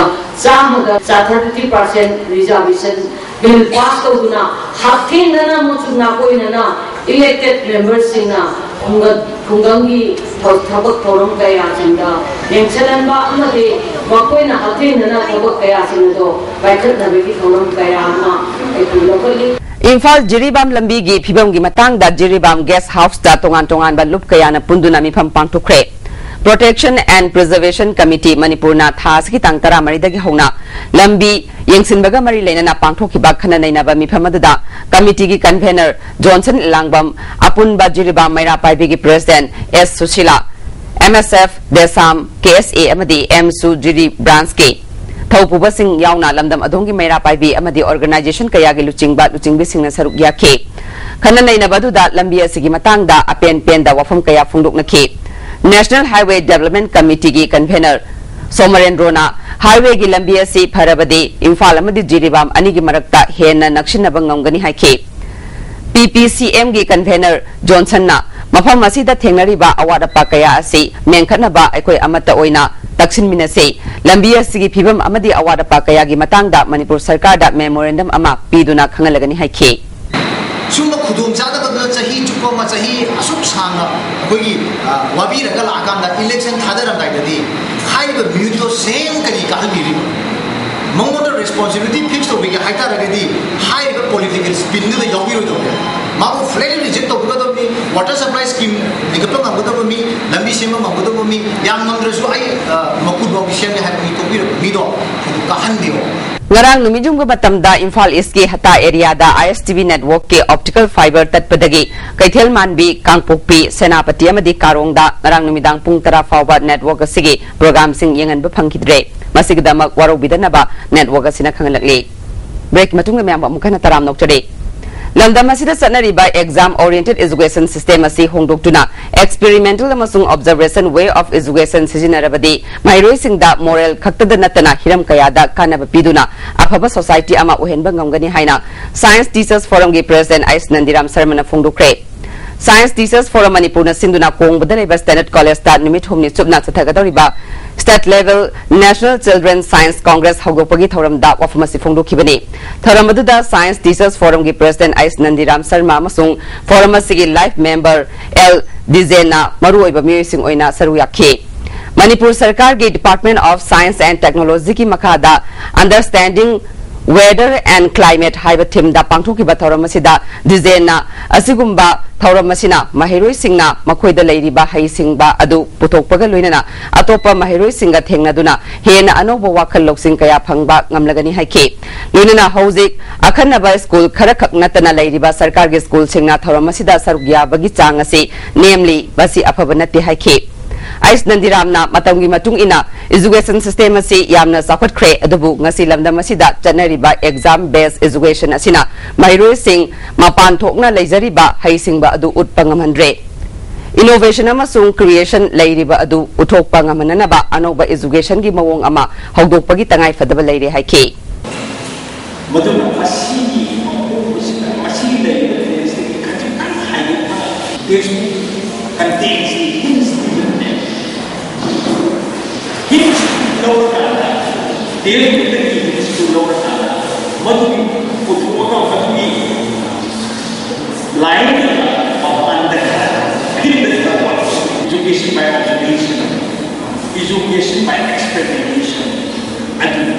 ꯆꯥꯝꯃꯗ ꯆꯥ thirty percent reservation bill pass ꯇꯧꯗꯨꯅ ꯍꯛꯊꯦꯡꯅꯅ ꯃꯆꯨ ꯅꯥꯀꯣꯏꯅꯅ elected membersꯁꯤꯡꯅ ꯈꯨꯡꯒꯪ-, ꯈꯨꯡꯒꯪꯒꯤ ꯊꯧ-, ꯊꯕꯛ ꯊꯧꯔꯝ ꯀꯌꯥꯁꯤꯡꯗ ꯌꯦꯡꯁꯤꯟꯍꯟꯕ ꯑꯃꯗꯤ ꯃꯈꯣꯏꯅ ꯍꯛꯊꯦꯡꯅꯅ ꯊꯕꯛ ꯀꯌꯥꯁꯤꯡ ꯑꯗꯨ ꯄꯥꯏꯈꯠꯅꯕꯒꯤ ꯊꯧꯔꯝ ꯀꯌꯥ ꯑꯃ ꯑꯩꯈꯣꯏ ꯂꯧꯈꯠꯂꯤ꯫ ꯏꯝꯐꯥꯜ ꯖꯤꯔꯤꯕꯥꯝ ꯂꯝꯕꯤꯒꯤ ꯐꯤꯕꯝꯒꯤ ꯃꯇꯥꯡꯗ ꯖꯤꯔꯤꯕꯥꯝ ꯒꯦꯁ ꯍꯥꯎꯁꯇ ꯇꯣꯉꯥꯟ ꯇꯣꯉꯥꯟꯕ ꯂꯨꯞ ꯀꯌꯥꯅ ꯄꯨꯟꯗꯨꯅ ꯃꯤꯐꯝ ꯄꯥꯡꯊꯣꯛꯈ꯭ꯔꯦ꯫ Protection and Preservation Committee ꯃꯅꯤꯄꯨꯔꯅ ꯊꯥ ꯑꯁꯤꯒꯤ ꯇꯥꯡ ꯇꯔꯥꯃꯔꯤꯗꯒꯤ ꯍꯧꯅ ꯂꯝꯕꯤ ꯌꯦꯡꯁꯤꯟꯕꯒ ꯃꯔꯤ ꯂꯩꯅꯅ ꯄꯥꯡꯊꯣꯛꯈꯤꯕ ꯈꯟꯅ ꯅꯩꯅꯕ ꯃꯤꯐꯝ ꯑꯗꯨꯗ ꯀꯃꯤꯇꯤꯒꯤ ꯀꯟꯚꯦꯅꯔ ꯖꯣꯟꯁꯟ ꯏꯂꯥꯡꯕꯝ, ꯑꯄꯨꯟꯕ ꯖꯤꯔꯤꯕꯥꯝ ꯃꯩꯔꯥ ꯄꯥꯏꯕꯤꯒꯤ ꯄ꯭ꯔꯦꯁꯤꯗꯦꯟꯠ ꯑꯦꯁ ꯁꯨꯁꯤꯂꯥ, ꯑꯦꯝ ꯑꯦꯁ ꯑꯦꯐ, ꯗꯦꯁꯥꯝ, ꯀꯦ ꯑꯦꯁ ꯑꯦ ꯑꯃꯗꯤ ꯑꯦꯝꯁꯨ ꯖꯤꯔꯤ ꯕ꯭ꯔꯥꯟꯁꯀꯤ ꯊꯧꯄꯨꯕꯁꯤꯡ ꯌꯥꯎꯅ ꯂꯝꯗꯝ ꯑꯗꯣꯝꯒꯤ ꯃꯩꯔꯥ ꯄꯥꯏꯕꯤ ꯑꯃꯗꯤ organization ꯀꯌꯥꯒꯤ ꯂꯨꯆꯤꯡꯕ ꯂꯨꯆꯤꯡꯕꯤꯁꯤꯡꯅ ꯁꯔꯨꯛ ꯌꯥꯈꯤ꯫ ꯈꯟꯅ ꯅꯩꯅꯕ ꯑꯗꯨꯗ ꯂꯝꯕꯤ ꯑꯁꯤꯒꯤ ꯃꯇꯥꯡꯗ ꯑꯄꯦꯟ ꯄꯦꯟꯗ ꯋꯥꯐꯝ ꯀꯌꯥ ꯐꯣꯡꯗꯣꯛꯅꯈꯤ꯫ National Highway Development Committeeꯒꯤ ꯀꯟꯚꯦꯅꯔ ꯁꯣꯃꯔꯦꯟꯗ꯭ꯔꯣꯅ highwayꯒꯤ ꯂꯝꯕꯤ ꯑꯁꯤ ꯐꯔꯕꯗꯤ ꯏꯝꯐꯥꯜ ꯑꯃꯗꯤ ꯖꯤꯔꯤꯕꯥꯝ ꯑꯅꯤꯒꯤ ꯃꯔꯛꯇ ꯍꯦꯟꯅ ꯅꯛꯁꯤꯟꯅꯕ ꯉꯝꯒꯅꯤ ꯍꯥꯏꯈꯤ꯫ ꯄꯤ ꯄꯤ ꯁꯤ ꯑꯦꯝꯒꯤ ꯀꯟꯚꯦꯅꯔ ꯖꯣꯟꯁꯟꯅ ꯃꯐꯝ ꯑꯁꯤꯗ ꯊꯦꯡꯅꯔꯤꯕ ꯑꯋꯥꯠ ꯑꯄꯥ ꯀꯌꯥ ꯑꯁꯤ ꯃꯦꯟꯈꯠꯅꯕ ꯑꯩꯈꯣꯏ ꯑꯃꯠꯇ ꯑꯣꯏꯅ ꯇꯛꯁꯤꯟꯃꯤꯟꯅꯁꯤ꯫ ꯂꯝꯕꯤ ꯑꯁꯤꯒꯤ ꯐꯤꯕꯝ ꯑꯃꯗꯤ ꯑꯋꯥꯠ ꯑꯄꯥ ꯀꯌꯥꯒꯤ ꯃꯇꯥꯡꯗ ꯃꯅꯤꯄꯨꯔ ꯁꯔꯀꯥꯔꯗ memorandum ꯑꯃ ꯄꯤꯗꯨꯅ ꯈꯪꯍꯜꯂꯒꯅꯤ ꯍꯥꯏꯈꯤ꯫ ꯁꯨꯝꯕ ꯈꯨꯗꯣꯡꯆꯥꯗꯕꯗꯨꯅ ꯆꯍꯤ ꯆꯨꯞꯄ ꯑꯃ, ꯆꯍꯤ ꯑꯁꯨꯛ ꯁꯥꯡꯅ ꯑꯩꯈꯣꯏꯒꯤ, ꯑ, ꯋꯥꯕꯤꯔꯒ ꯂꯥꯛꯑꯀꯥꯟꯗ election ꯊꯥꯗꯔꯝꯗꯥꯏꯗꯗꯤ ꯍꯥꯏꯔꯤꯕ ꯃꯤꯍꯨꯠꯇꯣ ꯁꯦꯝ ꯀꯔꯤ ꯀꯥꯍꯟꯕꯤꯔꯤꯕ? ꯃꯉꯣꯟꯗ responsibility fix ꯇꯧꯕꯤꯒꯦ ꯍꯥꯏꯇꯥꯔꯒꯗꯤ ꯍꯥꯏꯔꯤꯕ political spinꯗꯨꯗ ꯌꯥꯎꯕꯤꯔꯣꯏꯗꯧꯅꯦ꯫ ꯃꯥꯕꯨ flatly reject ꯇꯧꯕꯤꯒꯗꯕꯅꯤ꯫ Water supply scheme ꯂꯤꯡꯈꯠꯄ ꯉꯝꯒꯗꯕ ꯃꯤ, ꯂꯝꯕꯤ ꯁꯦꯝꯕ ꯉꯝꯒꯗꯕ ꯃꯤ, ꯌꯥꯝ ꯉꯝꯗ꯭ꯔꯁꯨ ꯑꯩ, ꯑ, ꯃꯀꯨꯠ ꯐꯥꯎꯗꯤ ꯁꯦꯝꯒꯦ ꯍꯥꯏꯕ ꯃꯤ ꯊꯣꯛꯄꯤꯔꯕ ꯃꯤꯗꯣ ꯑꯗꯨ ꯀꯥꯍꯟꯕꯤꯌꯣ꯫ ꯉꯔꯥꯡ ꯅꯨꯃꯤꯠꯌꯨꯝꯒꯤ ꯃꯇꯝꯗ ꯏꯝꯐꯥꯜ ꯏꯁꯀꯤ ꯍꯇꯥ ꯑꯦꯔꯤꯌꯥꯗ ꯑꯥꯏ ꯑꯦꯁ ꯇꯤ ꯚꯤ ꯅꯦꯠꯋꯔꯛꯀꯤ ꯑꯣꯞꯇꯤꯀꯦꯜ ꯐꯥꯏꯕꯔ ꯇꯠꯄꯗꯒꯤ ꯀꯩꯊꯦꯜ ꯃꯥꯟꯕꯤ, ꯀꯥꯡꯄꯣꯛꯄꯤ, ꯁꯦꯅꯥꯄꯇꯤ ꯑꯃꯗꯤ ꯀꯥꯔꯣꯡꯗ ꯉꯔꯥꯡ ꯅꯨꯃꯤꯗꯥꯡ ꯄꯨꯡ ꯇꯔꯥ ꯐꯥꯎꯕ ꯅꯦꯠꯋꯔꯛ ꯑꯁꯤꯒꯤ ꯄ꯭ꯔꯣꯒ꯭ꯔꯥꯝꯁꯤꯡ ꯌꯦꯡꯍꯟꯕ ꯐꯪꯈꯤꯗ꯭ꯔꯦ꯫ ꯃꯁꯤꯒꯤꯗꯃꯛ ꯋꯥꯔꯧꯕꯤꯗꯅꯕ ꯅꯦꯠꯋꯔꯛ ꯑꯁꯤꯅ ꯈꯪꯍꯜꯂꯛꯂꯤ꯫ ꯕ꯭ꯔꯦꯛꯀꯤ ꯃꯇꯨꯡꯗ ꯃꯌꯥꯝꯕꯨ ꯑꯃꯨꯛ ꯍꯟꯅ ꯇꯔꯥꯝꯅ ꯑꯣꯛꯆꯔꯤ꯫ ꯂꯝꯗꯝ ꯑꯁꯤꯗ ꯆꯠꯅꯔꯤꯕ exam oriented education system ꯑꯁꯤ ꯍꯣꯡꯗꯣꯛꯇꯨꯅ experimental ꯑꯃꯁꯨꯡ observation way of education ꯁꯤꯖꯤꯟꯅꯔꯕꯗꯤ ꯃꯍꯩꯔꯣꯏꯁꯤꯡꯗ moral ꯈꯛꯇꯗ ꯅꯠꯇꯅ ꯍꯤꯔꯝ ꯀꯌꯥꯗ ꯀꯥꯟꯅꯕ ꯄꯤꯗꯨꯅ ꯑꯐꯕ society ꯑꯃ ꯑꯣꯏꯍꯟꯕ ꯉꯝꯒꯅꯤ ꯍꯥꯏꯅ Science Teachers Forumꯒꯤ President ꯑꯩꯁ ꯅꯟꯗꯤꯔꯥꯝ ꯁꯔꯃꯅ ꯐꯣꯡꯗꯣꯛꯈ꯭ꯔꯦ꯫ Science Teachers Forum ꯃꯅꯤꯄꯨꯔꯅ ꯁꯤꯟꯗꯨꯅ ꯀꯣꯡꯕꯗ ꯂꯩꯕ Standard Collegeꯇ ꯅꯨꯃꯤꯠ ꯍꯨꯝꯅꯤ ꯆꯨꯞꯅ ꯆꯠꯊꯒꯗꯧꯔꯤꯕ State Level National Children Science Congress ꯍꯧꯗꯣꯛꯄꯒꯤ ꯊꯧꯔꯝꯗ ꯋꯥꯐꯝ ꯑꯁꯤ ꯐꯣꯡꯗꯣꯛꯈꯤꯕꯅꯤ꯫ ꯊꯧꯔꯝ ꯑꯗꯨꯗ Science Teachers Forumꯒꯤ President ꯑꯩꯁ ꯅꯟꯗꯤꯔꯥꯝ ꯁꯔꯃ ꯑꯃꯁꯨꯡ forum ꯑꯁꯤꯒꯤ life member ꯑꯦꯜ ꯗꯤꯖꯦꯟꯅ ꯃꯔꯨꯑꯣꯏꯕ ꯃꯤꯑꯣꯏꯁꯤꯡ ꯑꯣꯏꯅ ꯁꯔꯨꯛ ꯌꯥꯈꯤ꯫ ꯃꯅꯤꯄꯨꯔ ꯁꯔꯀꯥꯔꯒꯤ Department of Science and Technologyꯒꯤ ꯃꯈꯥꯗ Understanding Weather and Climate ꯍꯥꯏꯕ themeꯗ ꯄꯥꯡꯊꯣꯛꯈꯤꯕ ꯊꯧꯔꯝ ꯑꯁꯤꯗ ꯗꯤꯖꯦꯟꯅ ꯑꯁꯤꯒꯨꯝꯕ ꯊꯧꯔꯝ ꯑꯁꯤꯅ ꯃꯍꯩꯔꯣꯏꯁꯤꯡꯅ ꯃꯈꯣꯏꯗ ꯂꯩꯔꯤꯕ ꯍꯩꯁꯤꯡꯕ ꯑꯗꯨ ꯄꯨꯊꯣꯛꯄꯒ ꯂꯣꯏꯅꯅ ꯑꯇꯣꯞꯄ ꯃꯍꯩꯔꯣꯏꯁꯤꯡꯒ ꯊꯦꯡꯅꯗꯨꯅ ꯍꯦꯟꯅ ꯑꯅꯧꯕ ꯋꯥꯈꯜ ꯂꯧꯁꯤꯡ ꯀꯌꯥ ꯐꯪꯕ ꯉꯝꯂꯒꯅꯤ ꯍꯥꯏꯈꯤ꯫ ꯂꯣꯏꯅꯅ ꯍꯧꯖꯤꯛ ꯑꯈꯟꯅꯕ ꯁ꯭ꯀꯨꯜ ꯈꯔꯈꯛ ꯅꯠꯇꯅ ꯂꯩꯔꯤꯕ ꯁꯔꯀꯥꯔꯒꯤ ꯁ꯭ꯀꯨꯜꯁꯤꯡꯅ ꯊꯧꯔꯝ ꯑꯁꯤꯗ ꯁꯔꯨꯛ ꯌꯥꯕꯒꯤ ꯆꯥꯡ ꯑꯁꯤ ꯅꯦꯝꯂꯤ, ꯃꯁꯤ ꯑꯐꯕ ꯅꯠꯇꯦ ꯍꯥꯏꯈꯤ꯫ ꯑꯩꯁ ꯅꯟꯗꯤꯔꯥꯝꯅ ꯃꯇꯝꯒꯤ ꯃꯇꯨꯡ ꯏꯟꯅ education system ꯑꯁꯤ ꯌꯥꯝꯅ ꯆꯥꯎꯈꯠꯈ꯭ꯔꯦ, ꯑꯗꯨꯕꯨ ꯉꯁꯤ ꯂꯝꯗꯝ ꯑꯁꯤꯗ ꯆꯠꯅꯔꯤꯕ exam based education ꯑꯁꯤꯅ ꯃꯍꯩꯔꯣꯏꯁꯤꯡ ꯃꯄꯥꯟ ꯊꯣꯛꯅ ꯂꯩꯖꯔꯤꯕ ꯍꯩꯁꯤꯡꯕ ꯑꯗꯨ ꯎꯠꯄ ꯉꯝꯍꯟꯗ꯭ꯔꯦ꯫ Innovation ꯑꯃꯁꯨꯡ creation ꯂꯩꯔꯤꯕ ꯑꯗꯨ ꯎꯠꯊꯣꯛꯄ ꯉꯝꯍꯟꯅꯅꯕ ꯑꯅꯧꯕ educationꯒꯤ ꯃꯑꯣꯡ ꯑꯃ ꯍꯧꯗꯣꯛꯄꯒꯤ ꯇꯉꯥꯏ ꯐꯗꯕ ꯂꯩꯔꯦ ꯍꯥꯏꯈꯤ꯫ ꯃꯗꯨꯅ ꯃꯁꯤꯒꯤ ꯑꯍꯣꯡꯕꯁꯤꯅ ꯃꯁꯤꯒꯤ ꯂꯩꯔꯤꯕ ꯇꯦꯛꯁꯇꯒꯤ ꯈꯖꯤꯛꯇꯪ ꯍꯥꯏꯗꯣꯛꯅ ꯇꯦꯛꯁꯕꯨꯛ ꯀꯟꯇꯦꯟꯁꯤ ꯍꯤꯟꯁ ꯄꯤꯕꯅꯦ꯫ ꯍꯤꯟꯁ ꯂꯧꯔꯀꯥꯟꯗ ꯇꯦꯛꯁꯕꯨꯛꯇꯒꯤ ꯍꯤꯟꯁꯇꯨ ꯂꯧꯔꯀꯥꯟꯗ ꯃꯗꯨꯒꯤ ꯄꯨꯊꯣꯛꯑꯒ ꯃꯗꯨꯒꯤ ꯂꯥꯏꯟꯗꯨꯗ ꯃꯄꯥꯟꯗ ꯈꯔ ꯐꯤꯜꯗ ꯈꯔ education by observation, education by experimentation ꯑꯗꯨꯅꯤ꯫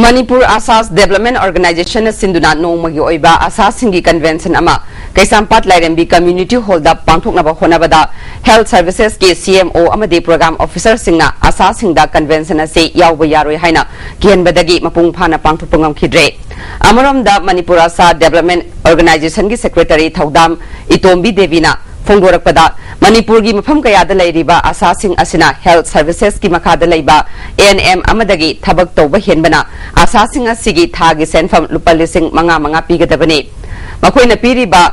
ꯃꯅꯤꯄꯨꯔ ꯑꯁꯥꯁ ꯗꯦꯕꯂꯞꯃꯦꯟ ꯑꯣꯔꯒꯅꯥꯏꯖꯦꯁꯟꯅ ꯁꯤꯟꯗꯨꯅ ꯅꯣꯡꯃꯒꯤ ꯑꯣꯏꯕ ꯑꯁꯥꯁꯤꯡꯒꯤ ꯀꯟꯚꯦꯟꯁꯟ ꯑꯃ ꯀꯩꯁꯥꯝꯄꯥꯠ ꯂꯥꯏꯔꯦꯝꯕꯤ ꯀꯝꯃ꯭ꯌꯨꯅꯤꯇꯤ ꯍꯣꯜꯗ ꯄꯥꯡꯊꯣꯛꯅꯕ ꯍꯣꯠꯅꯕꯗ ꯍꯦꯜꯊ ꯁꯔꯚꯤꯁꯦꯁꯀꯤ ꯁꯤ ꯑꯦꯝ ꯑꯣ ꯑꯃꯗꯤ ꯄ꯭ꯔꯣꯒ꯭ꯔꯥꯝ ꯑꯣꯐꯤꯁꯔꯁꯤꯡꯅ ꯑꯁꯥꯁꯤꯡꯗ ꯀꯟꯚꯦꯟꯁꯟ ꯑꯁꯤ ꯌꯥꯎꯕ ꯌꯥꯔꯣꯏ ꯍꯥꯏꯅ ꯀꯤꯍꯟꯕꯗꯒꯤ ꯃꯄꯨꯡ ꯐꯥꯅ ꯄꯥꯡꯊꯣꯛꯄ ꯉꯝꯈꯤꯗ꯭ꯔꯦ꯫ ꯑꯃꯔꯣꯝꯗ ꯃꯅꯤꯄꯨꯔ ꯑꯁꯥ ꯗꯦꯕꯂꯞꯃꯦꯟ ꯑꯣꯔꯒꯅꯥꯏꯖꯦꯁꯟꯒꯤ ꯁꯦꯀ꯭ꯔꯦꯇꯔꯤ ꯊꯧꯗꯥꯝ ꯏꯇꯣꯝꯕꯤ ꯗꯦꯕꯤꯅ ꯐꯣꯡꯗꯣꯔꯛꯄꯗ, ꯃꯅꯤꯄꯨꯔꯒꯤ ꯃꯐꯝ ꯀꯌꯥꯗ ꯂꯩꯔꯤꯕ ꯑꯁꯥꯁꯤꯡ ꯑꯁꯤꯅ ꯍꯦꯜꯊ ꯁꯔꯚꯤꯁꯦꯁꯀꯤ ꯃꯈꯥꯗ ꯂꯩꯕ ꯑꯦ ꯑꯦꯟ ꯑꯦꯝ ꯑꯃꯗꯒꯤ ꯊꯕꯛ ꯇꯧꯕ ꯍꯦꯟꯕꯅ ꯑꯁꯥꯁꯤꯡ ꯑꯁꯤꯒꯤ ꯊꯥꯒꯤ ꯁꯦꯟꯐꯝ ꯂꯨꯄꯥ ꯂꯤꯁꯤꯡ ꯃꯉꯥ ꯃꯉꯥ ꯄꯤꯒꯗꯕꯅꯤ꯫ ꯃꯈꯣꯏꯅ ꯄꯤꯔꯤꯕ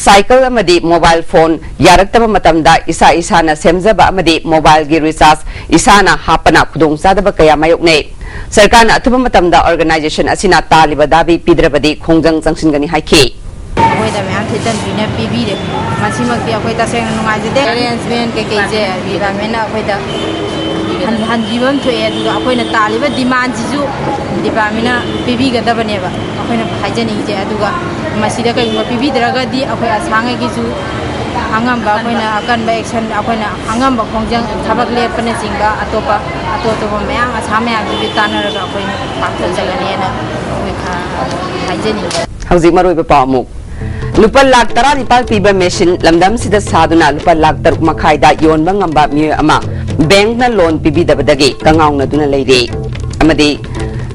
ꯁꯥꯏꯀꯜ ꯑꯃꯗꯤ ꯃꯣꯕꯥꯏꯜ ꯐꯣꯟ ꯌꯥꯔꯛꯇꯕ ꯃꯇꯝꯗ ꯏꯁꯥ ꯏꯁꯥꯅ ꯁꯦꯝꯖꯕ ꯑꯃꯗꯤ ꯃꯣꯕꯥꯏꯜꯒꯤ ꯔꯤꯆꯥꯔꯖ ꯏꯁꯥꯅ ꯍꯥꯞꯄꯅ ꯈꯨꯗꯣꯡꯆꯥꯗꯕ ꯀꯌꯥ ꯃꯥꯌꯣꯛꯅꯩ꯫ ꯁꯔꯀꯥꯔꯅ ꯑꯊꯨꯕ ꯃꯇꯝꯗ ꯑꯣꯔꯒꯅꯥꯏꯖꯦꯁꯟ ꯑꯁꯤꯅ ꯇꯥꯜꯂꯤꯕ ꯗꯥꯕꯤ ꯄꯤꯗ꯭ꯔꯕꯗꯤ ꯈꯣꯡꯖꯪ ꯆꯪꯁꯤꯟꯒꯅꯤ ꯍꯥꯏꯈꯤ꯫ ꯑꯩꯈꯣꯏꯗ ꯃꯌꯥꯝ ꯊꯦꯇꯟꯕꯤꯅ ꯄꯤꯕꯤꯔꯦ꯫ ꯃꯁꯤꯃꯛꯇꯤ ꯑꯩꯈꯣꯏ ꯇꯁꯦꯡꯅ ꯅꯨꯡꯉꯥꯏꯖꯗꯦ꯫ ꯑꯦꯔꯦꯟꯖꯃꯦꯟ ꯀꯩꯀꯩꯁꯦ ꯗꯤꯄꯥꯔꯠꯃꯦꯟꯅ ꯑꯩꯈꯣꯏꯗ ꯍꯟ-, ꯍꯟꯕꯤꯕ ꯑꯃ ꯊꯣꯛꯑꯦ꯫ ꯑꯗꯨꯒ ꯑꯩꯈꯣꯏꯅ ꯇꯥꯜꯂꯤꯕ ꯗꯤꯃꯥꯟꯁꯤꯁꯨ ꯗꯤꯄꯥꯔꯠꯃꯦꯟꯅ ꯄꯤꯕꯤꯒꯗꯕꯅꯦꯕ ꯑꯩꯈꯣꯏꯅ ꯍꯥꯏꯖꯅꯤꯡꯉꯤꯁꯦ꯫ ꯑꯗꯨꯒ ꯃꯁꯤꯗ ꯀꯩꯒꯨꯝꯕ ꯄꯤꯕꯤꯗ꯭ꯔꯒꯗꯤ ꯑꯩꯈꯣꯏ ꯑꯁꯥꯉꯩꯒꯤꯁꯨ ꯑꯉꯝꯕ ꯑꯩꯈꯣꯏꯅ ꯑꯀꯟꯕ ꯑꯦꯛꯁꯟ, ꯑꯩꯈꯣꯏꯅ ꯑꯉꯝꯕ ꯈꯣꯡꯖꯪ, ꯊꯕꯛ ꯂꯦꯞꯄꯅꯆꯤꯡꯕ ꯑꯇꯣꯞꯄ, ꯑꯇꯣꯞ ꯑꯇꯣꯞꯄ ꯃꯌꯥꯝ ꯑꯁꯥ ꯃꯌꯥꯝꯗꯨꯒꯤ ꯇꯥꯟꯅꯔꯒ ꯑꯩꯈꯣꯏ ꯄꯥꯡꯊꯣꯛꯆꯒꯅꯤꯅ ꯑꯩꯈꯣꯏ ꯈ-, ꯍꯥꯏꯖꯅꯤꯡꯉꯤ꯫ ꯍꯧꯖꯤꯛ ꯃꯔꯨꯑꯣꯏꯕ ꯄꯥꯎ ꯑꯃꯨꯛ꯫ ꯂꯨꯄꯥ ꯂꯥꯈ ꯇꯔꯥꯅꯤꯄꯥꯜ ꯄꯤꯕ ꯃꯦꯁꯤꯟ ꯂꯝꯗꯝꯁꯤꯗ ꯁꯥꯗꯨꯅ ꯂꯨꯄꯥ ꯂꯥꯈ ꯇꯔꯨꯛ ꯃꯈꯥꯏꯗ ꯌꯣꯟꯕ ꯉꯝꯕ ꯃꯤꯑꯣꯏ ꯑꯃ ꯕꯦꯡꯛꯅ ꯂꯣꯟ ꯄꯤꯕꯤꯗꯕꯗꯒꯤ ꯀꯉꯥꯎꯅꯗꯨꯅ ꯂꯩꯔꯦ꯫ ꯑꯃꯗꯤ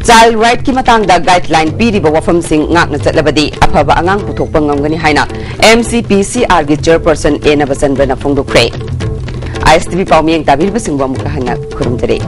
ꯆꯥꯏꯜꯗ ꯔꯥꯏꯠꯀꯤ ꯃꯇꯥꯡꯗ ꯒꯥꯏꯗꯂꯥꯏꯟ ꯄꯤꯔꯤꯕ ꯋꯥꯐꯝꯁꯤꯡ ꯉꯥꯛꯅ ꯆꯠꯂꯕꯗꯤ ꯑꯐꯕ ꯑꯉꯥꯡ ꯄꯨꯊꯣꯛꯄ ꯉꯝꯒꯅꯤ ꯍꯥꯏꯅ ꯑꯦꯝ ꯁꯤ ꯄꯤ ꯁꯤ ꯑꯥꯔꯒꯤ ꯆꯦꯌꯔꯄꯔꯁꯟ ꯑꯦ ꯅꯕꯆꯟꯗ꯭ꯔꯅ ꯐꯣꯡꯗꯣꯛꯈ꯭ꯔꯦ꯫ ꯑꯥꯏ ꯑꯦꯁ ꯇꯤ ꯚꯤ ꯄꯥꯎ ꯃꯤꯠꯌꯦꯡ ꯇꯥꯕꯤꯔꯤꯕꯁꯤꯡꯕꯨ ꯑꯃꯨꯛꯀ ꯍꯟꯅ ꯈꯨꯔꯨꯝꯖꯔꯤ꯫